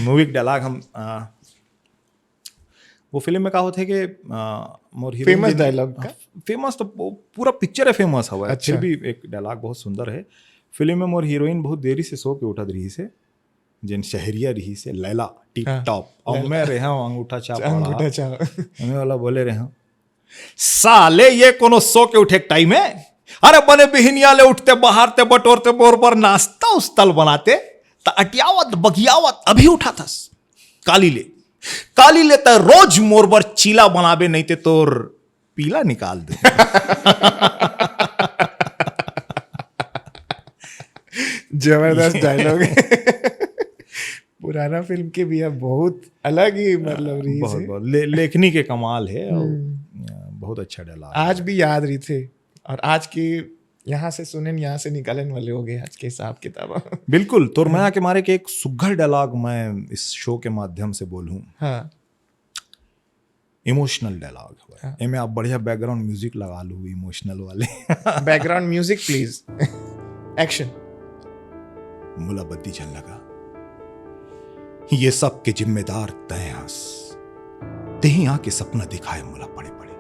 मूवी के डायलॉग हम, आ, वो फिल्म में का होथे कि, आ, मोर हीरोइन फेमस जिन- डायलॉग का? फेमस तो पू-, पूरा पिक्चर है फेमस हवा है, अच्छा। फिर भी एक डायलॉग बहुत सुंदर है। फिल्म में मोर हीरोइन बहुत देरी से सो के उठत रहिस हे, जेन शहरिया रहिस हे लैला, टिप हाँ, टॉप, अउ लैला। मैं रेहे हंव अंगूठा छाप अंगूठा वाला। छाप। मैं वाला बोले रेहे हंव, "साले ये कोनो सो के उठे के टाइम हे? अरे बने बिहनिया ले उठते, बहारते, बटोरते, मोर बर नाश्ता उस्ता ल बनाते, त अटियावत बगियावत अभी उठाथस। काली ले, काली ले त रोज मोर बर चीला बनाबे, नहीं ते तोर पीला निकाल दे।" जबरदस्त डायलॉग। पुराना फिल्म के भी अब बहुत अलग ही मतलब रहिस बहुत, हे। बहुत ले, लेखनी के कमाल है और हम्म। बहुत अच्छा डायलॉग। आज भी याद रहिथे, और आज के यहाँ से सुनेन, यहाँ से निकालेन वाले हो गए आज के हिसाब किताब। बिल्कुल, तोर मया के मारे के एक सुघर डायलॉग मैं इस शो के माध्यम से बोलूं। हाँ। इमोशनल डायलॉग है। हाँ। एमे आप बढ़िया बैकग्राउंड म्यूजिक लगा लू, इमोशनल वाले। Background music please. Action. मोला बत्ती झन लगा, ये सब के जिम्मेदार तय हस। तेही आके सपना दिखाए मोला पड़े पड़े।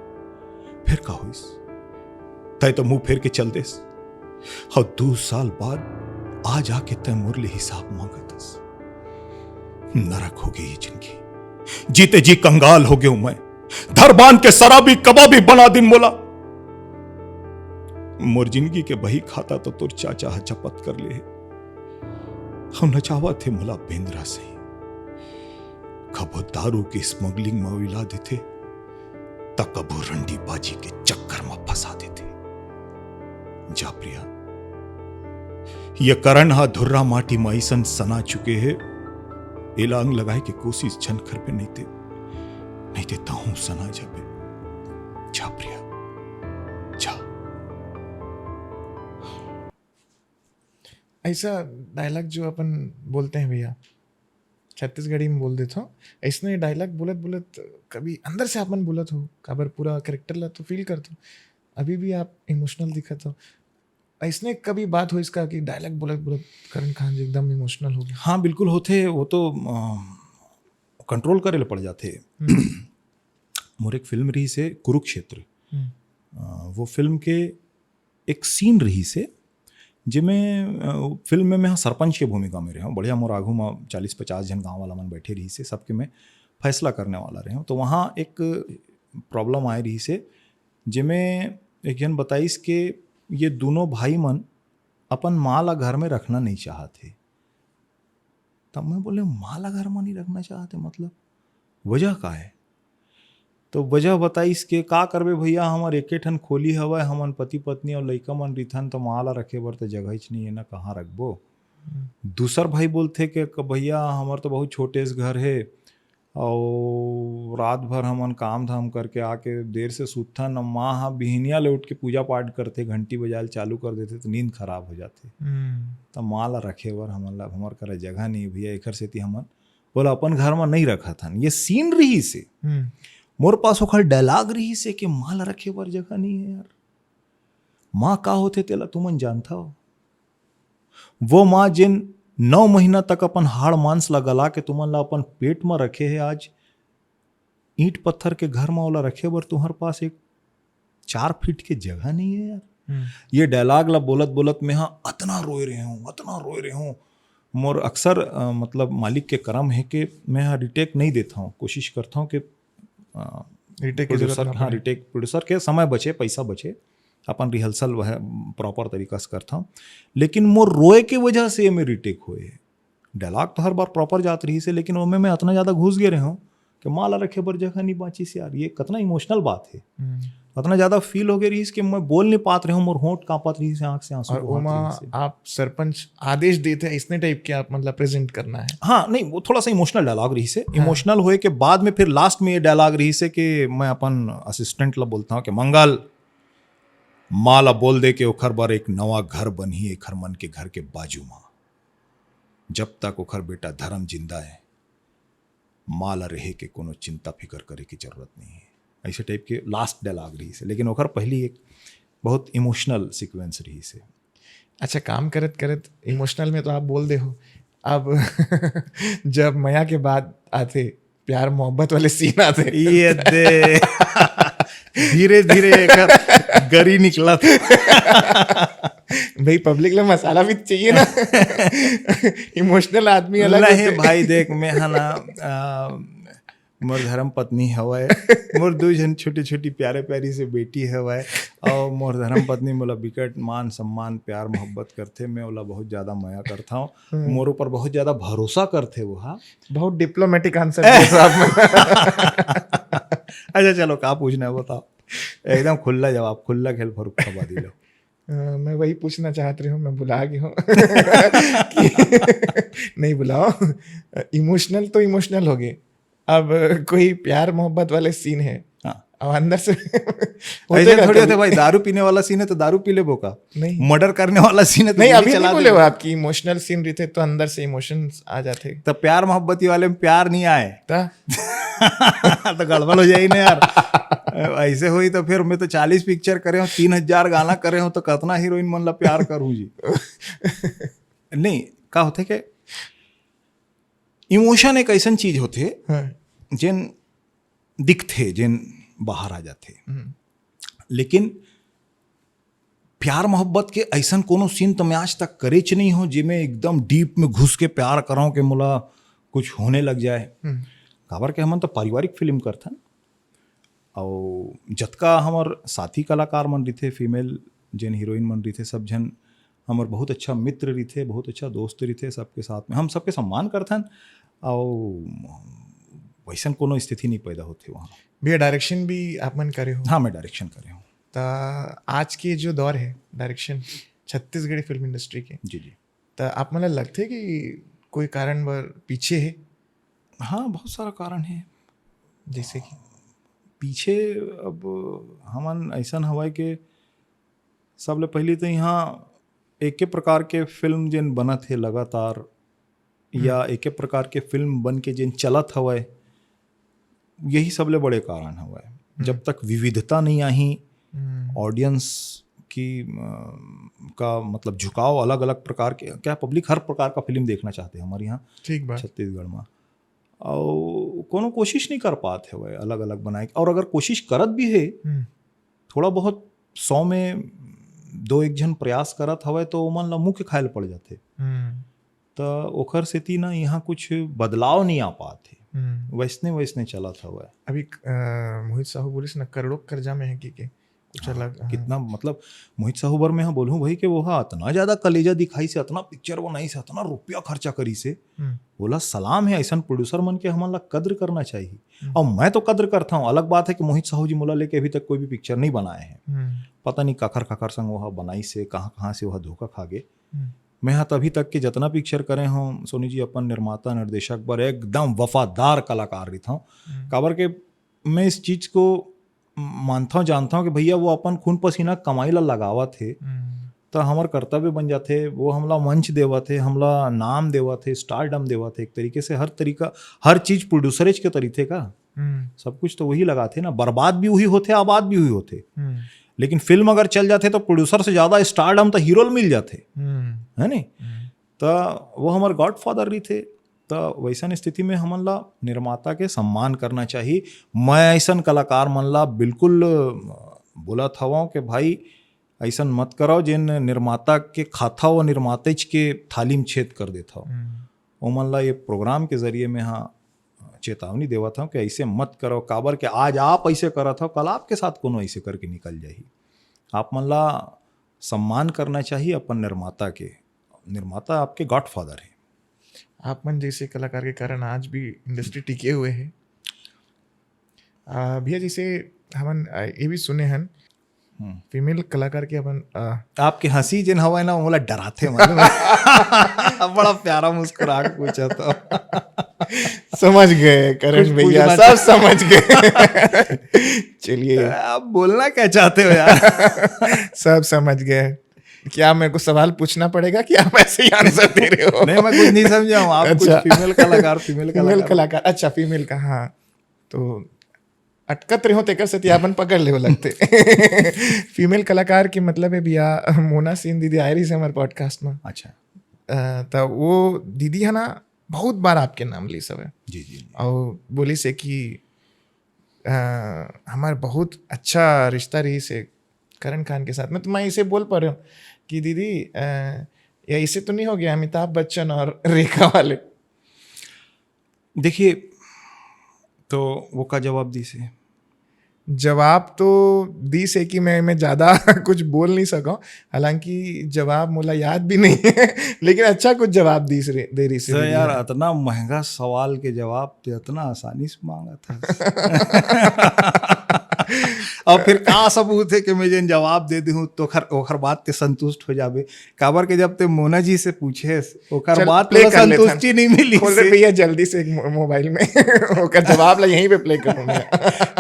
फिर का होइस? तय तो मुंह फेर के चल देस। और दू साल बाद आज आके तय मोर ले हिसाब मांगत हस। नरक हो गई ये जिंदगी, जीते जी कंगाल हो गयो मैं। धरबान के शराबी कबाबी बना दिन मोला। मोर जिंदगी के बही खाता तो तोर चाचा ह जपत कर ले हे। हम नचावत हे मोला बेंदरा सही। कभो दारू के स्मगलिंग म उला देथे, त कभो रंडी बाजी के चक्कर म फंसा देथे। जा प्रिया, ये करण ह धुर्रा माटी म अइसन सना चुके हे, एला अंग लगाए के कोशिश झन करबे, नहीं ते, नहीं ते तहूं सना जाबे। जा प्रिया, जा। ऐसा डायलॉग जो अपन बोलते हैं भैया, छत्तीसगढ़ी में बोल देता हूँ। ऐसने डायलॉग बोलत बोलत कभी अंदर से अपन बोलत हो, काबर पूरा कैरेक्टर ला तो फील करत हो, अभी भी आप इमोशनल दिखत हो। ऐसने कभी बात हो इसका कि डायलॉग बोलत बोलत करण खान जी एकदम इमोशनल हो गए? हाँ, बिल्कुल होथे। वो तो कंट्रोल करे ले पड़ जाथे। हम्म। मोर एक फिल्म रहिस हे कुरुक्षेत्र। हम्म। अ, वो फिल्म के एक सीन रहिस हे, जेमे, अ, फिल्म में मैं सरपंच के भूमिका में रहे हूँ। बढ़िया, मोर आगू में चालीस पचास झन गांव वाला मन बैठे रहिस हे, सबके मैं फैसला करने वाला रहे हूँ। तो वहाँ एक प्रॉब्लम आए रहिस हे, जेमे एक जन बताइस के ये दोनों भाई मन अपन माँ ला घर में रखना नहीं चाहत हे। तब मैं बोले, "माँ ला घर में नहीं रखना चाहते, मतलब वजह का है?" तो वजह बताइस के, "का करबे भैया, हमर एके ठन खोली हवय, हमन पति पत्नी और लइका मन रिथन, तो माँ ला रखे बर तो जगह ही नहीं है ना, कहाँ रखबो?" दूसर भाई बोलथे के, "क-, भैया, हमर तो बहुत छोटे से घर है, और रात भर हमन काम धाम करके आके देर से सुतथन, माँ ह बिहनिया ले उठ के पूजा पाठ करथे, घंटी बजाए ल चालू कर देथे, तो नींद खराब हो जाथे। हम्म। त माँ ला रखे बर हमन ला, हमर करा जगह नहीं भैया, एखर सेती हमन ओला अपन घर म नहीं रखत हन।" ये सीन रहिस हे। हम्म। मोर पास ओखर डायलॉग रहिस हे कि माँ ला रखे बर जगह नहीं है यार। माँ का होथे तेला तुमन जानथव? वो माँ जेन नौ महीना तक अपन हाड़ मांस ला गला के तुमन ला अपन पेट म रखे हे, आज ईंट पत्थर के घर म ओला रखे बर तुहर पास एक चार फीट के जगह नहीं है यार। हम्म। ये डायलॉग ला बोलत बोलत मैं हा अतना रोए रहे हूँ, अतना रोए रहे हूँ। मोर अक्सर, अ, मतलब मालिक के करम है कि मैं हा रिटेक नहीं देता हूँ, कोशिश करता हूँ कि, अ, रिटेक की जरूरत प्रोड्यूसर, ना हाँ, पड़े। रिटेक प्रोड्यूसर के समय बचे, पैसा बचे, अपन रिहर्सल वह प्रॉपर तरीका से करता हूँ। लेकिन मोर रोए के वजह से ये में रिटेक होए। डायलॉग तो हर बार प्रॉपर जात रहिस हे, लेकिन ओमे मैं अतना ज़्यादा घुस गए रहे हूँ कि माँ ला रखे बर जगह नहीं बाँचिस यार। ये कतना इमोशनल बात है, हम्म। अतना ज़्यादा फील हो गए रहिस कि मैं बोल नहीं पात रहे हूँ, मोर होंठ कांपत रहिस हे, आँख से आंसू और बहत ओमा रहिस हे। आप सरपंच आदेश देते हैं, इसने टाइप के आप मतलब प्रेजेंट करना है। हाँ, नहीं, वो थोड़ा सा इमोशनल डायलॉग रहिस हे। हाँ। इमोशनल होए के बाद में फिर लास्ट में ये डायलॉग रहिस हे कि मैं अपन असिस्टेंट ला बोलता हूँ कि मंगल, माँ ला बोल दे के ओखर बर एक नवा घर बनही, एखर मन के घर के बाजू मा। जब तक ओखर बेटा धर्म जिंदा है, माँ ला रहे के कोनो चिंता फिकर करे की जरूरत नहीं है। ऐसे टाइप के लास्ट डायलॉग रहिस हे, लेकिन ओखर पहली एक बहुत इमोशनल सीक्वेंस रहिस हे। अच्छा, काम करत करत इमोशनल में तो आप बोल दे हो, अब जब मया के बाद आते, प्यार मोहब्बत वाले सीन आते, ये दे धीरे धीरे एकर गरी निकलत। भाई, पब्लिक ला मसाला भी चाहिए ना। इमोशनल आदमी अलग नहीं होथे। भाई, देख, मैं हा ना, आ, मोर धर्म पत्नी हवय, मोर दू झन छोटी छोटी प्यारे प्यारी से बेटी हवय, और मोर धर्म पत्नी मोला बिकट मान सम्मान प्यार मोहब्बत करथे। मैं ओला बहुत ज्यादा मया करथव, मोर ऊपर बहुत ज्यादा भरोसा करथे वो हा। बहुत डिप्लोमेटिक आंसर दिए साहब। अच्छा, चलो, का पूछना है बताओ, एकदम खुल्ला जवाब, खुल्ला खेल फरुख खबा दिलो। अ, मैं वही पूछना चाहत रहे हूँ, मैं भुला गया हूँ। कि नहीं, बुलाओ। इमोशनल तो इमोशनल हो गए, अब कोई प्यार मोहब्बत वाले सीन है, हाँ। अब अंदर से होते ऐसे रहता थोड़ी है। होते भाई, दारू पीने वाला सीन है तो दारू पी लेबो का? नहीं। मर्डर करने वाला सीन है तो नहीं, गोली अभी चला नहीं बोले देबो। हो, आपकी इमोशनल सीन रहिथे तो अंदर से इमोशंस आ जाथे। तो प्यार मोहब्बती वाले में प्यार नहीं आए ता? तो गड़बड़ हो जाई ना यार। ऐसे होई तो फिर मैं तो चालीस पिक्चर करे हूँ, तीन हजार गाना करे हूँ, तो कितना हीरोइन मन ला प्यार करूँ जी। नहीं, का होथे के इमोशन एक ऐसन चीज होथे हाँ। जेन दिखथे, जेन बाहर आ जाथे, हम्म। लेकिन प्यार मोहब्बत के ऐसन कोनो सीन तो मैं आज तक करेच नहीं हो जेमे एकदम डीप में घुस के प्यार कराऊं कि मोला कुछ होने लग जाए। हम्म। काबर के हमन तो पारिवारिक फिल्म करथन, और जतका हमर साथी कलाकार मन रहिथे, फीमेल जेन हीरोइन मन रहिथे, सब झन हमर बहुत अच्छा मित्र रहिथे, बहुत अच्छा दोस्त रहिथे, सबके साथ में हम सबके सम्मान करथन, और वैसन कोनो स्थिति नहीं पैदा होथे वहाँ। भैया, डायरेक्शन भी आप मन करे हो, हाँ, मैं डायरेक्शन करे हूँ। त आज के जो दौर है डायरेक्शन छत्तीसगढ़ी फिल्म इंडस्ट्री के, जी जी। त आप मन ला लगथे कि कोई कारण बर पीछे है? हाँ, बहुत सारा कारण है। जैसे कि पीछे अब हमन ऐसन हवय के सबले पहली तो यहाँ एके प्रकार के फिल्म जेन बनत हे लगातार, या एके प्रकार के फिल्म बन के जेन चलत हवय, यही सबले बड़े कारण हवय। जब तक विविधता नहीं आही, हम्म, ऑडियंस की अ, का मतलब झुकाव अलग अलग प्रकार के, क्या पब्लिक हर प्रकार का फिल्म देखना चाहते हैं हमारे यहाँ ठीक बात। छत्तीसगढ़ में, और कोनो कोशिश नहीं कर पाते हुए अलग अलग बनाए। और अगर कोशिश करत भी है, हम्म, थोड़ा बहुत सौ में दो एक झन प्रयास करत हवय तो ओमन ला मुँह के खाए ल पड़ जाथे। हम्म, त ओखर सेती ना यहाँ कुछ बदलाव नहीं आ पात हे, हम्म। वैसने वैसने चलत हवय। अभी अ, मोहित साहू बोलिस ना, करोड़ों कर्जा में है कि के कुछ अलग, हाँ। कितना मतलब मोहित साहू बर मैं हा बोलूँ भाई कि वो हा अतना ज्यादा कलेजा दिखाइस हे, अतना पिक्चर बनाइस हे, अतना रुपया खर्चा करिस हे, हम्म, ओला सलाम है। ऐसन प्रोड्यूसर मन के हमन ला कद्र करना चाहिए। हम्म। और मैं तो कद्र करता हूँ, अलग बात है कि मोहित साहू जी मोला लेके अभी तक कोई भी पिक्चर नहीं बनाए हैं। हम्म, पता नहीं काखर काखर संग वो हा बनाइस हे, कहाँ कहाँ से वो हा धोखा खा गे। हम्म, मैं हा तभी तक के जितना पिक्चर करे हूँ सोनी जी अपन निर्माता निर्देशक बर एकदम वफादार कलाकार रहिथौं। हम्म, काबर के मैं इस चीज को मानथौं जानथौं कि भैया वो अपन खून पसीना कमाई ला लगावत हे, हम्म, त हमर कर्तव्य बन जाथे। वो हमला मंच देवत हे, हमला नाम देवत हे, स्टारडम देवत हे। एक तरीके से हर तरीका, हर चीज प्रोड्यूसरेज के तरीके का, हम्म, सब कुछ तो वही लगाथे ना। बर्बाद भी वही होथे, आबाद भी वही होथे। हम्म, लेकिन फिल्म अगर चल जाथे तो प्रोड्यूसर से ज्यादा स्टारडम तो हीरो ल मिल जाथे, हम्म, है नहीं? हम्म, त वो हमर गॉडफादर रहिथे। त वैसन स्थिति में हमन ला निर्माता के सम्मान करना चाहिए। मैं ऐसन कलाकार मन ला बिल्कुल बोलत हवं कि भाई ऐसन मत करव जेन निर्माता के खाथव और निर्मातेच के थाली में छेद कर देथव। हम्म, ओमन ला ये प्रोग्राम के जरिए मैं हा चेतावनी देवत हवं कि ऐसे मत करव, काबर के आज आप ऐसे करत हव, कल आपके साथ कोनो ऐसे करके निकल जाही। आप मन ला सम्मान करना चाहिए अपन निर्माता के। निर्माता आपके गॉडफादर है। आप मन जैसे कलाकार के कारण आज भी इंडस्ट्री टिके हुए है। आ, भैया, जैसे हमन आ, ये भी सुने हन, हम्म। फीमेल कलाकार के अपन आ, आपके हंसी जेन हवय ना, मोला डराथे, मालूम है? बड़ा प्यारा मुस्कुराहट पूछा तो। समझ गए करण कुछ भैया, पूछना सब समझ गए। चलिए, आप बोलना क्या चाहते हो यार? सब समझ गए। क्या मेरे को सवाल पूछना पड़ेगा कि आप ऐसे ही आंसर दे रहे हो? नहीं, मैं कुछ नहीं समझा हूँ। आप कुछ अच्छा। फीमेल कलाकार, फीमेल फीमेल कलाकार। कलाकार, अच्छा, फीमेल का, हाँ। तो अटकत रहो, तेकर सेती अपन पकड़ ले लगते। फीमेल कलाकार के मतलब है भैया, मोना सेन दीदी आए रही से हमारे पॉडकास्ट में। अच्छा। अ, त वो दीदी है ना, बहुत बार आपके नाम ली सब है। जी, जी, जी। और बोली से कि अ, हमारे बहुत अच्छा रिश्ता रही से करण खान के साथ में। तो मैं इसे बोल पा रहे हूँ कि दीदी, अ, ये ऐसे तो नहीं हो गया अमिताभ बच्चन और रेखा वाले? देखिए, तो वो का जवाब दीस हे? जवाब तो दीस हे कि मैं मैं ज्यादा कुछ बोल नहीं सकूं। हालांकि जवाब मोला याद भी नहीं है, लेकिन अच्छा कुछ जवाब दीस रे- दे रही तो यार, इतना महंगा सवाल के जवाब ते इतना आसानी से मांगा था। अब फिर का सबूत है कि मैं जेन जवाब दे दी हूँ तो ओखर, ओखर बात ते संतुष्ट हो जाबे? काबर के जब ते मोना जी से पूछे, ओकर चल, बात play तोला कर लेथन। संतुष्टि नहीं मिली बोल रहे, से। भैया जल्दी से एक मो- मोबाइल में ओकर जवाब ला यहीं पे प्ले करूँ मैं।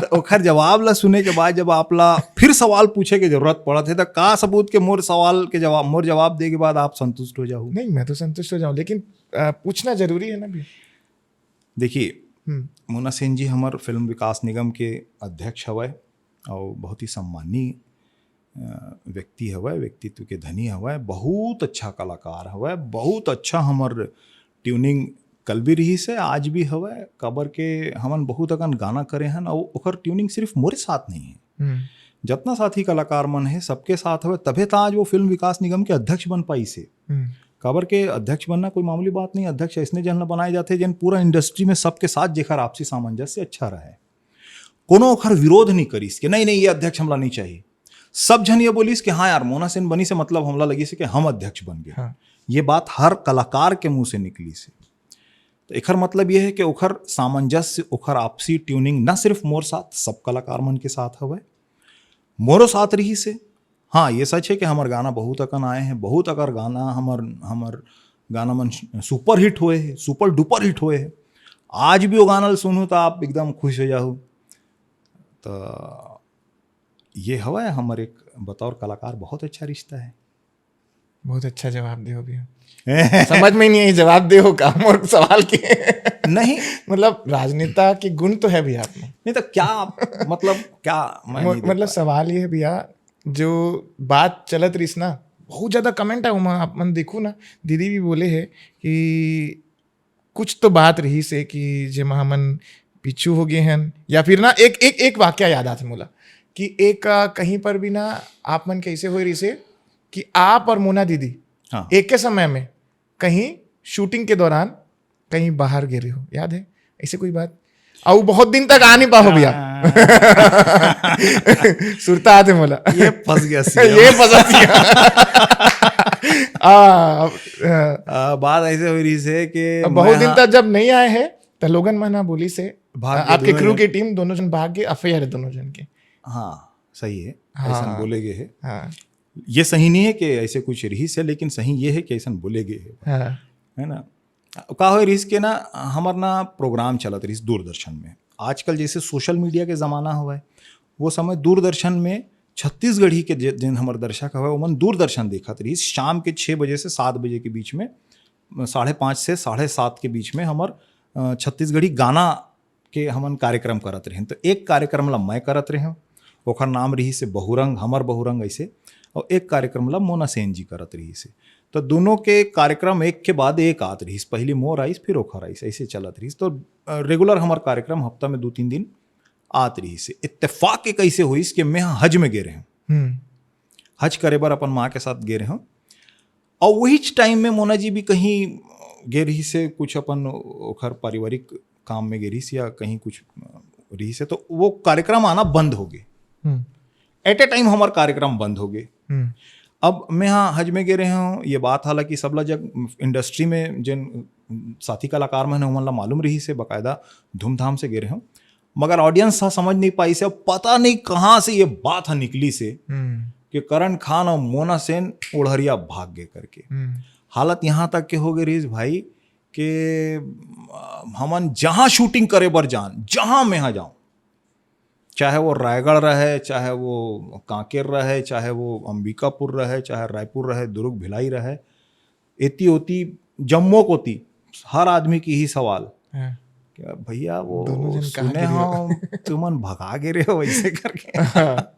तो ओखर जवाब ला सुने के बाद जब आप ला फिर सवाल पूछे के जरूरत पड़त है, तो का सबूत के मोर सवाल के जवाब, मोर जवाब दे के बाद आप संतुष्ट हो जाहू? नहीं, मैं तो संतुष्ट हो जाऊँ, लेकिन अ, पूछना जरूरी है ना भैया। देखिए, हम्म। मोना सेन जी हमर फिल्म विकास निगम के अध्यक्ष हवय और बहुत ही सम्मानी अ, व्यक्ति हवय, व्यक्तित्व के धनी हवय, बहुत अच्छा कलाकार हवय, बहुत अच्छा हमर ट्यूनिंग कल भी रहिस हे, आज भी हवय। काबर के हमन बहुत अकन गाना करे हन और ओकर ट्यूनिंग सिर्फ मोरे साथ नहीं है, हम्म। जतना साथी कलाकार मन हे सबके साथ हवय, तभे त आज वो फिल्म विकास निगम के अध्यक्ष बन पाइस हे। हम्म। काबर के अध्यक्ष बनना कोई मामूली बात नहीं। अध्यक्ष ऐसने जन ला बनाए जाथे जेन पूरा इंडस्ट्री में सबके साथ जेकर आपसी सामंजस्य अच्छा रहे। कोनो ओखर विरोध नहीं करिस कि नहीं नहीं, ये अध्यक्ष हमला नहीं चाहिए। सब झन ये बोलिस कि हाँ यार, मोना सेन बनिस हे, मतलब हमला लगिस हे कि हम अध्यक्ष बन गए। हाँ। ये बात हर कलाकार के मुंह से निकलिस हे। तो एकर मतलब ये है कि ओखर सामंजस्य, ओखर आपसी ट्यूनिंग ना सिर्फ मोर साथ, सब कलाकार मन के साथ हवय, मोरो साथ रहिस हे। हाँ, ये सच है कि हमर गाना बहुत अकन आए हैं, बहुत अकर गाना हमर हमर गाना मन सुपर हिट होए है, सुपर डुपर हिट होए है। आज भी वो गाना ल सुनहू तो आप एकदम खुश हो जाहू। तो ये हवय हमर एक बतौर कलाकार बहुत अच्छा रिश्ता है। बहुत अच्छा जवाब दे हो भैया। समझ में ही नहीं आई जवाब दे हो का मोर सवाल के। नहीं, मतलब राजनेता के गुण तो है भैया आप में। नहीं तो क्या, मतलब क्या, मैं मो- नहीं दे मतलब पाया। सवाल ये है भैया, जो बात चलत रहिस ना, बहुत ज्यादा कमेंट है ओमा, आप मन देखू ना, दीदी भी बोले है कि कुछ तो बात रहिस हे कि जेमा हमन पीछू हो गए हन, या फिर ना एक एक एक वाक्य याद आथे मोला कि एक अ, कहीं पर भी ना आप मन कैसे होए रहिस हे कि आप और मोना दीदी हाँ। एक के समय में कहीं शूटिंग के दौरान कहीं बाहर गे रहे हो, याद है ऐसे कोई बात? और बहुत दिन तक आ नहीं पाओ भैया। सुरता आते मोला। ये फंस गया सीएम। ये फंसा दिया। आ, अब, आ, आ, बात ऐसे हो रही है कि अब बहुत मैं दिन हाँ- तक जब नहीं आए हैं तो लोगन मन हाँ बोली से भाग आ, गए आपके दोनों क्रू जन। की टीम दोनों जन भाग गए, अफेयर है दोनों जन के। हाँ, सही है, हाँ। ऐसा बोले गए है। हाँ। ये सही नहीं है कि ऐसे कुछ रहिस है, लेकिन सही ये है कि ऐसा बोले गए है, हाँ। है ना? का हो रहिस के ना, हमर ना प्रोग्राम चलत रहिस दूरदर्शन में। आजकल जैसे सोशल मीडिया के जमाना हुआ है, वो समय दूरदर्शन में छत्तीसगढ़ी के जे- जिन हमर दर्शक हवे, ओमन दूरदर्शन देखत रहिस। शाम के छः बजे से सात बजे के बीच में, साढ़े पाँच से साढ़े सात के बीच में हमर, अ, छत्तीसगढ़ी गाना के हमन कार्यक्रम करत रहेन। तो एक कार्यक्रम ला मैं करत रहें, ओखर नाम रहिस हे बहुरंग, हमर बहुरंग ऐसे, और एक कार्यक्रम ला मोना सेन जी करत रहिस हे। तो दोनों के कार्यक्रम एक के बाद एक आत रहिस, पहली मोर आइस, फिर ओखर आइस, ऐसे चलत रहिस। तो, अ, रेगुलर हमर कार्यक्रम हफ्ता में दो तीन दिन आत रहिस हे। इत्तेफाक के कैसे होइस कि मैं हज में गे रहें, हम्म। हज करे बर अपन माँ के साथ गे रहें, और वही टाइम में मोना जी भी कहीं गे रहिस हे, कुछ अपन ओखर पारिवारिक काम में गे रहिस या कहीं कुछ रहिस हे, तो वो कार्यक्रम आना बंद हो गए। हम्म। एट ए टाइम हमार कार्यक्रम बंद हो गए। हम्म। अब मैं हाँ हज में गे रहें, ये बात हालांकि सबला जग इंडस्ट्री में जिन साथी कलाकार मन हे ओमन ला मालूम रहिस हे, बाकायदा धूमधाम से गे रहें, मगर ऑडियंस हा समझ नहीं पाइस हे। पता नहीं कहाँ से ये बात हा निकलिस हे हम्म। कि करण खान और मोना सेन ओढ़रिया भाग गए करके। हम्म। हालत यहाँ तक के हो गए रहिस भाई कि अ, हमन जहाँ शूटिंग करे बर जान, जहाँ मैं हाँ जाऊँ, चाहे वो रायगढ़ रहे, चाहे वो कांकेर रहे, चाहे वो अंबिकापुर रहे, चाहे रायपुर रहे, दुर्ग भिलाई रहे, एती ओती जम्मो कोती हर आदमी के ही सवाल हाँ। कि भैया वो दोनों जन कहाँ सुने गिरे हो? हो तुमन भगा गे रहे हो ऐसे करके। हाँ।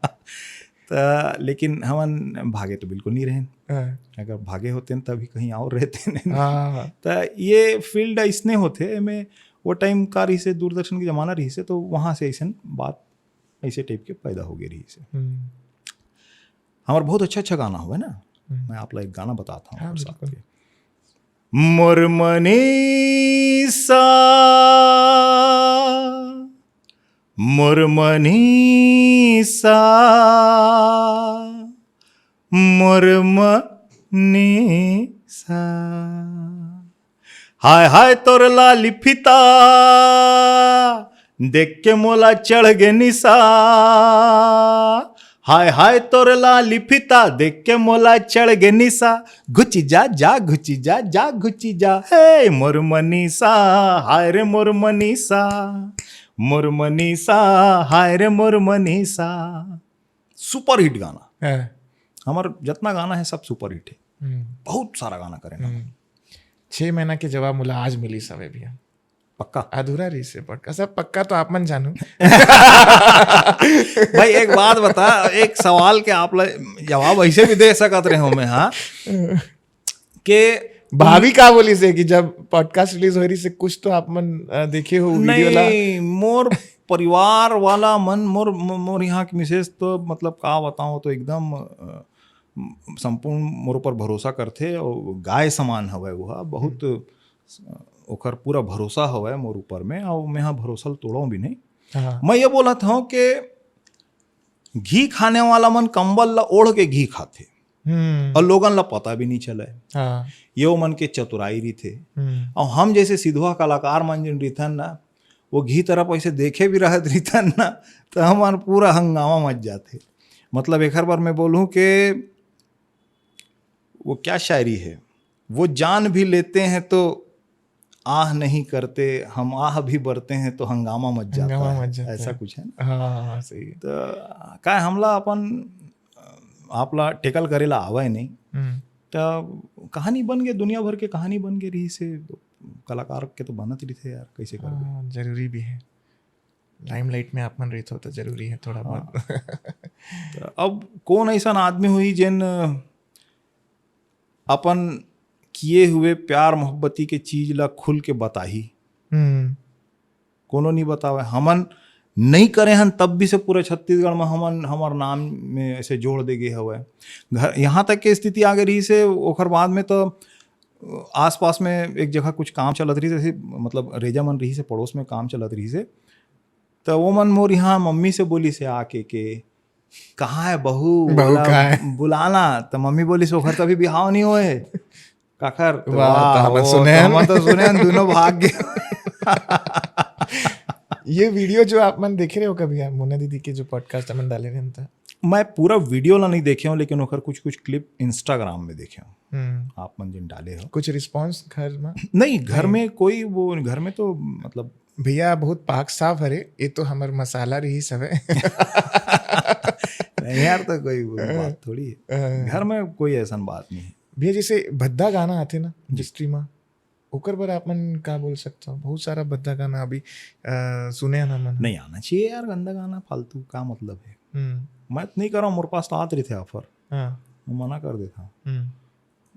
तो लेकिन हमन भागे तो बिल्कुल नहीं रहेन। हाँ। अगर भागे होतेन तभी कहीं और रहतेन। हाँ। तो ये फील्ड इसने होथे, एमे वो टाइम का रहिस हे, दूरदर्शन के जमाना रहिस हे, तो वहाँ से ऐसन बात ऐसे टाइप के पैदा हो गए रहिस हे। हम्म। हमार बहुत अच्छा अच्छा गाना हुआ ना, मैं आप ला एक गाना बताता हूँ। हाँ, बिल्कुल। मोर मनीषा, मोर मनीषा, मोर मनीषा। हाय हाय तोर लाली फिता, देख के मोला चढ़ गे निशा। हाय हाय तोर लाली फिता, देख के मोला चढ़ गे निशा। घुची जा, जा घुची जा, जा घुची जा। हे मोर मनीषा, हाय रे मोर मनीषा, मोर मनीषा, हाय रे मोर मनीषा। सुपर हिट गाना। हाँ। हमर जतना गाना है, सब सुपर हिट है। हम्म। बहुत सारा गाना करे ना। हम्म। छह महीना के जवाब मोला आज मिलिस हवे भैया। पक्का? अधूरा रहिस हे पक्का, सब पक्का तो आप मन जानू। भाई, एक बात बता, एक सवाल के आप ला जवाब ऐसे भी दे सकत रहे हो मैं, हाँ, के भाभी का बोलिस हे कि जब पॉडकास्ट रिलीज हो रहिस हे, कुछ तो आप मन, अ, देखे हो वीडियो ला? नहीं, मोर परिवार वाला मन, मोर, मो-, मोर यहाँ के मिसेज तो, मतलब, का बताऊँ, तो एकदम, अ, संपूर्ण मोर ऊपर भरोसा करथे और गाय समान हवय वो, बहुत, अ, ओकर पूरा भरोसा हवय मोर ऊपर में, और मैं हा भरोसा ल तोड़ों भी नहीं। हाँ। मैं ये बोलत हूँ कि घी खाने वाला मन कंबल ला ओढ़ के घी खाथे, हम्म। और लोगन ला पता भी नहीं चले। हाँ। ये वो मन के चतुराई रहिथे। हम्म। और हम जैसे सिधवा कलाकार मन जिन रहिथन ना, वो घी तरफ ऐसे देखे भी रहत रहिथन ना, तो हमार पूरा हंगामा मच जाथे। मतलब, एकर बर मैं बोलूँ कि वो क्या शायरी है, वो जान भी लेते हैं तो आह नहीं करते, हम आह भी भरते हैं तो हंगामा मच जाता हंगामा है, मच जाता ऐसा है। कुछ है ना। हाँ, हाँ, हाँ, सही है। तो का हमला अपन, आप ला टेकल करे ला आवे नहीं, हम्म। तो कहानी बन गए, दुनिया भर के कहानी बन गए रहिस हे, कलाकार के तो बनत रहिथे यार, कैसे कर हाँ, जरूरी भी है। लाइमलाइट में आप मन रहिथो तो जरूरी है थोड़ा हाँ। बहुत। तो अब कौन ऐसा आदमी हुई जेन अपन किए हुए प्यार मोहब्बती के चीज ला खुल के बताही? हम्म। कोनो नहीं बतावे। हमन नहीं करे हन, तब भी से पूरे छत्तीसगढ़ में हमन, हमर नाम में ऐसे जोड़ दे गे हवय। घर, यहाँ तक के स्थिति आ गई रहिस हे, ओकर बाद में तो आसपास में एक जगह कुछ काम चलत रहिस हे, मतलब रेजा मन रहिस हे, पड़ोस में काम चलत रहिस हे, तो वो मन मोर यहाँ मम्मी से बोलिस हे आके के, "कहाँ है बहू? बहू बुला-, कहाँ है?" बुलाना। तो मम्मी बोलिस, "ओखर तो अभी बिहाव नहीं होए हे।" काखर? तो वाह, वाह, तो हमन वो सुने तो हन। हमन तो सुने हन, दोनों भाग गए। ये वीडियो जो आप मन देखे रहे हो कभी, आप मोना दीदी के जो पॉडकास्ट हमन डाले रहे हैं, तो मैं पूरा वीडियो ला नहीं देखे हूँ, लेकिन ओखर कुछ कुछ क्लिप इंस्टाग्राम में देखे हूँ, हम्म। आप मन जिन डाले हो। कुछ रिस्पॉन्स घर में? नहीं, घर नहीं। में कोई वो, घर में तो मतलब भैया बहुत पाक साफ हरे, ये तो हमर मसाला रहिस हवे। नहीं यार, तो कोई वो बात थोड़ी है। हाँ। घर में कोई ऐसा बात नहीं है। भैया, जैसे भद्दा गाना आथे ना जी। इंडस्ट्री में, ओकर बर आप मन का बोल सकता हो? बहुत सारा भद्दा गाना अभी, अ, सुने ना मन। नहीं आना चाहिए यार, गंदा गाना फालतू, का मतलब है? हम्म। मैं तो नहीं कर रहा हूँ, मोर पास तो आत रहिथे ऑफर, हाँ। मैं मना कर देता हूँ। हम्म।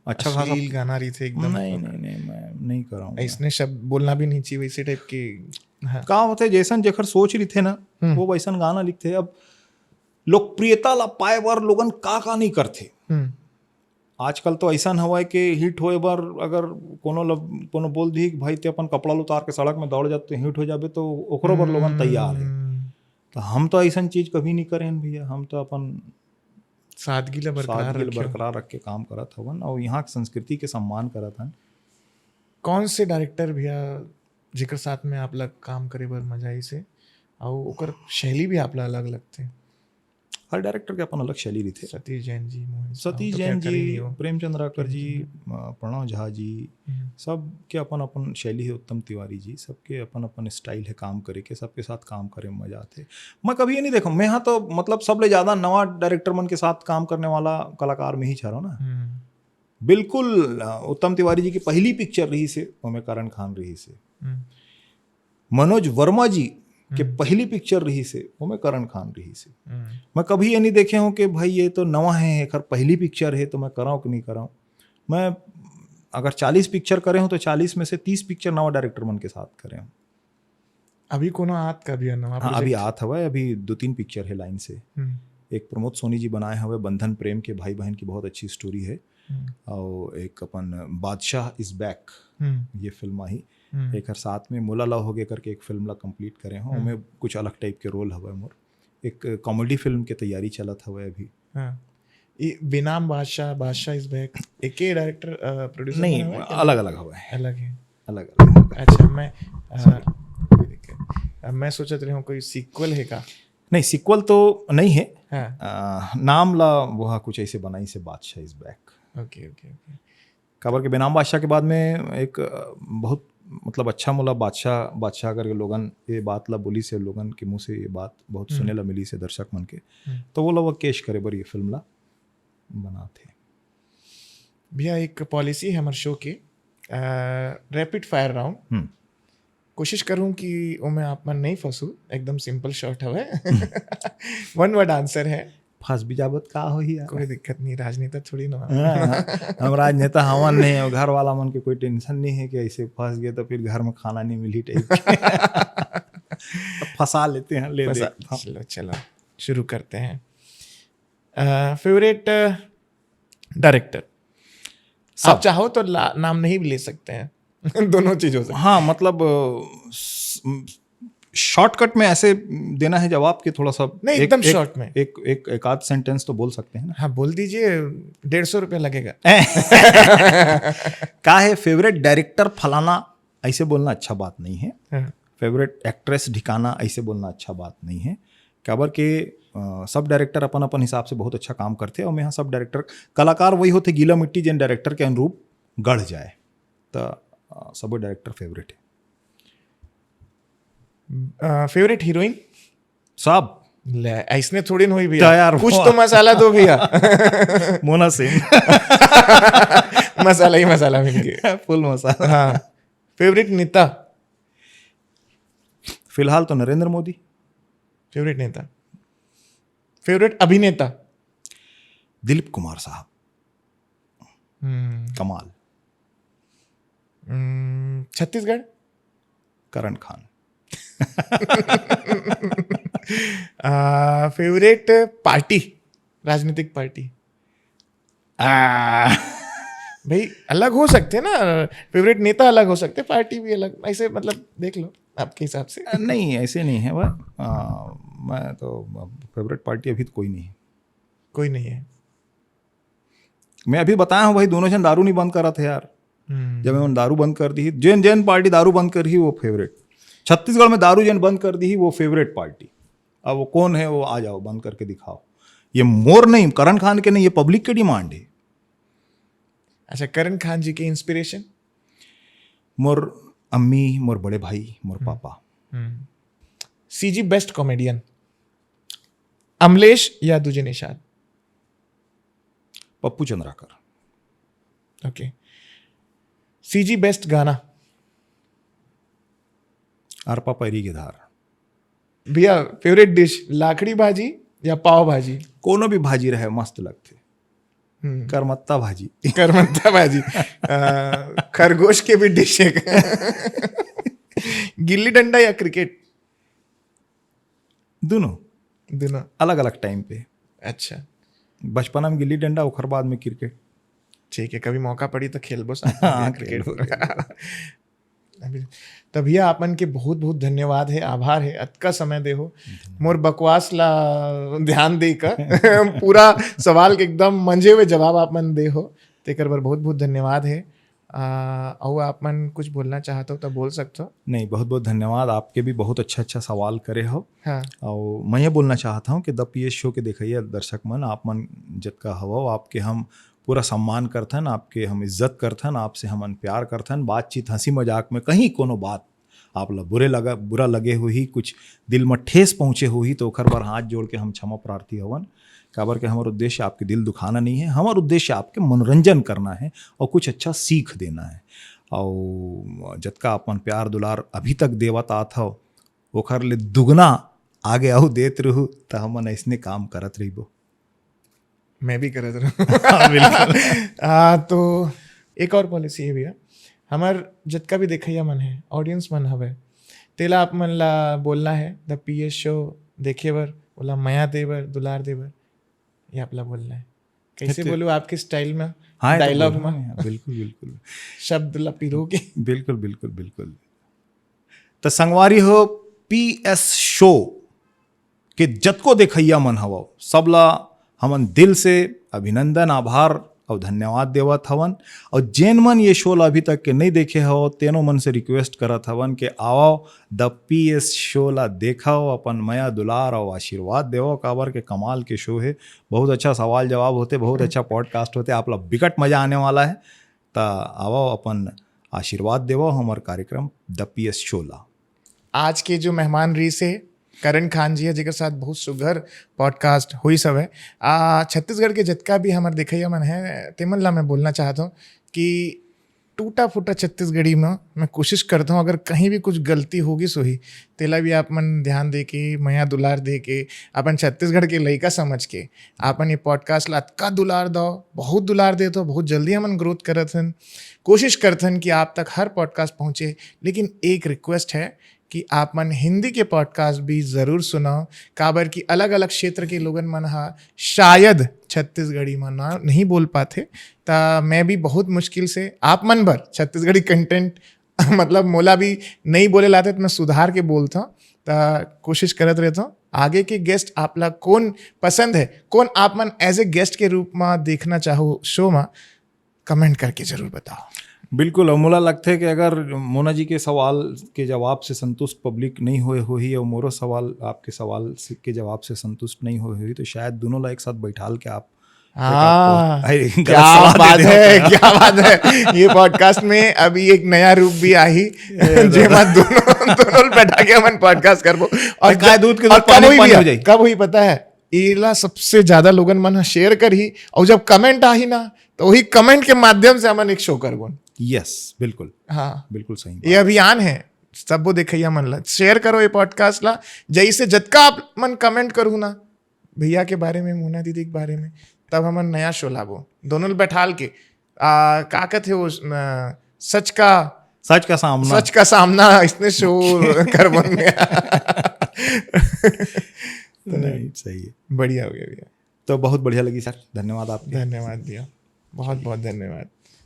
अच्छा खासा अश्लील गाना रहिथे एकदम। नहीं, नहीं, नहीं, मैं नहीं कर रहा हूँ। ऐसने शब्द बोलना भी नहीं चाहिए, वैसे टाइप के। हाँ। का होथे, जैसन जेकर सोच रहिथे ना, हम्म। वो वैसन गाना लिखथे। अब लोकप्रियता ला पाए बर लोगन का का नहीं करथे। हम्म। आजकल तो ऐसन हवय कि हिट होए बर अगर कोनो ल-, कोनो बोल दिही कि भाई ते अपन कपड़ा ल उतार के सड़क में दौड़ जा, तो हिट हो जाबे, तो ओकरो बर लोगन तैयार हे। हम्म। तो हम तो ऐसन चीज कभी नहीं करे हन भैया, हम तो अपन सादगी ला बरकरार सादगी ला रखे हो। बरकरार रख के काम करत हवन और यहाँ के संस्कृति के सम्मान करत हन। कौन से डायरेक्टर भैया जेकर साथ में आप ला काम करे बर मजा आइस हे, अउ ओकर शैली भी आप ला अलग लगथे? हर डायरेक्टर के अपन अलग शैली रहिथे। सतीश जैन जी, मोहन साहब सतीश तो जैन क्या करे जी, नहीं हो। प्रेमचंद राकर जी, प्रेमचंद। अ, प्रणव झा जी, हम्म। सब के अपन अपन शैली हे। उत्तम तिवारी जी, सबके अपन अपन स्टाइल हे काम करे के, सबके साथ काम करे में मजा आथे। मैं कभी ये नहीं देखा, मैं यहाँ तो मतलब सबले ज्यादा नवा डायरेक्टर मन के साथ काम करने वाला कलाकार में ही छरो ना। हम्म। बिल्कुल, अ, उत्तम तिवारी जी की पहली पिक्चर रहिस हे, ओमे करण खान रहिस हे। हम्म। मनोज वर्मा जी के हम्म। पहली पिक्चर रहिस हे, ओमे करण खान रहिस हे। हम्म। मैं कभी ये नहीं देखे हूँ कि भाई ये तो नवा है, एकर पहली पिक्चर है, तो मैं कराऊँ कि नहीं कराऊँ। मैं अगर चालीस पिक्चर करे हूँ तो चालीस में से तीस पिक्चर नवा डायरेक्टर मन के साथ करे हूँ। अभी कोनो आत का भी है नवा हाँ, अभी project? आत हवा है, अभी दो तीन पिक्चर है लाइन से। हम्म। एक प्रमोद सोनी जी बनाए हवे बंधन प्रेम के भाई बहन की बहुत अच्छी स्टोरी है। हम्म, और एक अपन बादशाह इज बैक, हम्म, ये फिल्म आही। हम्म, एक हर साथ में मोला लव होगे करके एक फिल्म ला कंप्लीट करे हो, हम्म। ओमे कुछ अलग टाइप के रोल हवे मोर। एक कॉमेडी फिल्म के तैयारी चलत हवे अभी। हाँ। ये बेनाम बादशाह, बादशाह इज बैक, एक ही डायरेक्टर, प्रोड्यूसर नहीं, बना हुआ है क्या? अलग अलग हवे, अलग है। अलग अलग। अच्छा, मैं अ, कोई दिक्कत नहीं। अब मैं सोचत रहे हूँ कोई सीक्वल है का? नहीं, सीक्वल तो नहीं है। हाँ। आ, नाम ला वो कुछ ऐसे बनाई से बादशाह इज बैक। ओके, ओके, ओके। काबर के बेनाम बादशाह के बाद में एक अ, बहुत मतलब अच्छा मोला बादशाह बादशाह करके लोगन ये बात ला बोली से, लोगन के मुंह से ये बात बहुत हम्म। सुने ला मिली से दर्शक मन के। हम्म। तो वो ला वो कैश करे बर ये फिल्म ला बनाते। भैया, एक पॉलिसी है हमारे शो की, रैपिड फायर राउंड। हम्म। कोशिश करूँ कि ओमे आप मन नहीं फंसू, एकदम सिंपल शॉर्ट हवे। वन वर्ड आंसर है। फंस भी जाबत का होही यार। कोई दिक्कत नहीं, राजनेता थोड़ी ना। हाँ, हम राजनेता हवन नहीं, और घर वाला मन के कोई टेंशन नहीं है कि ऐसे फंस गए तो फिर घर में खाना नहीं मिली टाइप। फंसा लेते हैं, ले फंसा- देखता हूँ। चलो, चलो, शुरू करते हैं। Favourite director? सब। आप चाहो तो ला- नाम नहीं भी ले सकते हैं। दोनों चीज हो सकती है। हाँ, मतलब शॉर्टकट में ऐसे देना है जवाब कि थोड़ा सा नहीं, एक- एकदम एक- शॉर्ट में। एक एक एक आध सेंटेंस तो बोल सकते हैं ना। हाँ, बोल दीजिए, डेढ़ सौ रुपया लगेगा। का है फेवरेट डायरेक्टर फलाना, ऐसे बोलना अच्छा बात नहीं है। हाँ। फेवरेट एक्ट्रेस ढिकाना, ऐसे बोलना अच्छा बात नहीं है। काबर के अ, सब डायरेक्टर अपन अपन हिसाब से बहुत अच्छा काम करते हैं, और मैं यहाँ सब डायरेक्टर, कलाकार वही होते गीला मिट्टी, जिन डायरेक्टर के अनुरूप गढ़ जाए। तो अ, सब डायरेक्टर फेवरेट है। Favourite heroine? साहब, ले, ऐसने थोड़ी ना हुई भैया। तो यार, कुछ वो- तो मसाला दो भैया। मोना सिंह। मसाला ही मसाला मिल गया। फुल मसाला। हाँ। फेवरेट नेता? फिलहाल तो नरेंद्र मोदी। फेवरेट नेता। फेवरेट अभिनेता? दिलीप कुमार साहब, हम्म, कमाल। हम्म, छत्तीसगढ़? करण खान। फेवरेट पार्टी, राजनीतिक पार्टी? आ, भाई, अलग हो सकते हैं ना, फेवरेट नेता अलग हो सकते हैं, पार्टी भी अलग, ऐसे मतलब देख लो आपके हिसाब से। नहीं, ऐसे नहीं है भाई। आ, मैं तो फेवरेट पार्टी अभी तो कोई नहीं है। कोई नहीं है। मैं अभी बताया हूँ भाई, दोनों जन दारू नहीं बंद करा थे यार। हम्म, जब मैं दारू बंद कर दी, जेन जेन पार्टी दारू बंद कर ही वो फेवरेट। छत्तीसगढ़ में दारू जेन बंद कर दी ही वो फेवरेट पार्टी। अब वो कौन है, वो आ जाओ, बंद करके दिखाओ। ये मोर नहीं, करण खान के नहीं, ये पब्लिक के डिमांड है। अच्छा, करण खान जी के इंस्पिरेशन? मोर अम्मी, मोर बड़े भाई, मोर पापा। सीजी बेस्ट कॉमेडियन, अमलेश या दूजे Nishad? Pappu Chandrakar. Okay. CG best गाना? आर पापा री के धार। भैया, फेवरेट डिश लाखड़ी भाजी या पाव भाजी? कोनो भी भाजी रहे, मस्त लगथे। हम्म, करमत्ता भाजी। करमत्ता भाजी। अ, खरगोश के भी डिश है। गिल्ली डंडा या क्रिकेट? दोनों दोनों। अलग अलग टाइम पे। अच्छा, बचपना में गिल्ली डंडा, ओकर बाद में क्रिकेट। ठीक है, कभी मौका पड़ी तो खेलबो साथ में हाँ, क्रिकेट। खेलबो। अभी तो भैया, आप मन के बहुत बहुत धन्यवाद है, आभार है, अतका समय दे हो। मोर बकवास ला ध्यान दे कर पूरा सवाल के एकदम मंजे हुए जवाब आप मन दे हो, तेकर बर बहुत बहुत धन्यवाद है। आ, अउ आप मन कुछ बोलना चाहत हो तो बोल सकत हो। नहीं, बहुत बहुत धन्यवाद, आपके भी बहुत अच्छा अच्छा सवाल करे हो। हाँ, और मैं ये बोलना चाहता हूँ कि द पीएस शो के देखइया दर्शक मन, आप मन जतका हवव, आपके हम पूरा सम्मान करथन, आपके हम इज्जत करथन, आपसे हमन प्यार करथन। बातचीत, हंसी मजाक में कहीं कोनो बात आप ला बुरे लगा, बुरा लगे होही, कुछ दिल में ठेस पहुँचे होही, तो ओखर बर हाथ जोड़ के हम क्षमा प्रार्थी हवन। काबर के हमर उद्देश्य आपके दिल दुखाना नहीं है, हमर उद्देश्य आपके मनोरंजन करना है और कुछ अच्छा सीख देना है। और जतका अपन प्यार दुलार अभी तक देवत आत हव, ओखर ले दुगना आगे आऊ देत रहू, त हमन अइसने काम करत रहिबो। मैं भी करत रहूँ। हाँ, बिल्कुल। आ, तो एक और पॉलिसी है भैया, हमार जतका भी देखइया मन है, ऑडियंस मन हवे, तेला आप मन ला बोलना है, द पीएस शो देखे बर, ओला मया दे बर, दुलार दे बर, ये आप ला बोलना है। कैसे अच्छा। बोलूँ आपके स्टाइल में? हाँ, ये तो डायलॉग बोलो। में? हाँ, बिल्कुल, बिल्कुल। शब्द ला पिरो के। बिल्कुल, बिल्कुल, बिल्कुल। तो संगवारी हो, पीएस शो के जतको देखइया मन हवव, सबला हमन दिल से अभिनंदन, आभार और धन्यवाद देवत हवन। और जेन मन ये शो ला अभी तक के नहीं देखे हव, तेनो मन से रिक्वेस्ट करत हवन कि आवव, द पीएस शो ला देखव, अपन मया दुलार और आशीर्वाद देवव, काबर के कमाल के शो हे। बहुत अच्छा सवाल जवाब होते, बहुत अच्छा पॉडकास्ट होते, आप ला बिकट मजा आने वाला है। त आवव, अपन आशीर्वाद देवव हमर कार्यक्रम द पीएस शो ला। आज के जो मेहमान रहिस हे करण खान जी हे, जेकर साथ बहुत सुघर पॉडकास्ट होइस हवय। आ, छत्तीसगढ़ के जतका भी हमर देखइया मन हे, तेमन ला मैं बोलना चाहत हूँ कि टूटा फूटा छत्तीसगढ़ी में मैं कोशिश करता हूँ, अगर कहीं भी कुछ गलती होगिस होही, तेला भी आप मन ध्यान दे के, मया दुलार दे के, अपन छत्तीसगढ़ के लइका समझ के, आपन ये पॉडकास्ट ला अतका दुलार दो, बहुत दुलार देत हो, बहुत जल्दी हमन ग्रोथ करत हन, कोशिश करत हन कि आप तक हर पॉडकास्ट पहुँचे। लेकिन एक रिक्वेस्ट है कि आप मन हिंदी के पॉडकास्ट भी जरूर सुनाओ, काबर कि अलग-अलग क्षेत्र के लोगन मन ह शायद छत्तीसगढ़ी म ना, नहीं बोल पाथे, त मैं भी बहुत मुश्किल से आप मन बर छत्तीसगढ़ी कंटेंट मतलब मोला भी नहीं बोले लाते, त मैं सुधार के बोलथव, त कोशिश करत रहथव। आगे के गेस्ट आप ला कौन पसंद है, कौन आप मन एज ए गेस्ट के रूप में देखना चाहो शो में, कमेंट करके जरूर बताओ। बिल्कुल, और मोला लगथे कि अगर मोना जी के सवाल के जवाब से संतुष्ट पब्लिक नहीं होए होही और मोरो सवाल आपके सवाल से, के जवाब से संतुष्ट नहीं होए होही, तो शायद दोनों ला एक साथ बैठाल के आप हाँ, आई, गलत क्या सलाह दे बात दे है, होता। क्या बात है। ये पॉडकास्ट में अभी एक नया रूप भी आही, जेमा दोनों, दोनों बैठा के हमन पॉडकास्ट करबो। और गाय दूध के और दूध, पानी कब हुई पानी भैया, हो जाई। कब हुई पता है? एला सबसे ज्यादा लोगन मन शेयर करही, और जब कमेंट आही ना, तो वही कमेंट के माध्यम से हमन एक शो करबो। यस, बिल्कुल, हाँ, बिल्कुल सही ये अभियान है, सबो देखइया मन ला शेयर करो ये पॉडकास्ट ला। जैसे जतका आप मन कमेंट करू ना भैया के बारे में, मोना दीदी के बारे में, तब हमन नया शो लाबो, दोनों ल बैठाल के। आ, का कहथे वो, न, सच का सच का सामना। सच का सामना, इसने शो करबो में। नहीं, सही है। बढ़िया हो गया भैया, तो बहुत बढ़िया लगी सर, धन्यवाद आपके। धन्यवाद भैया, बहुत बहुत धन्यवाद।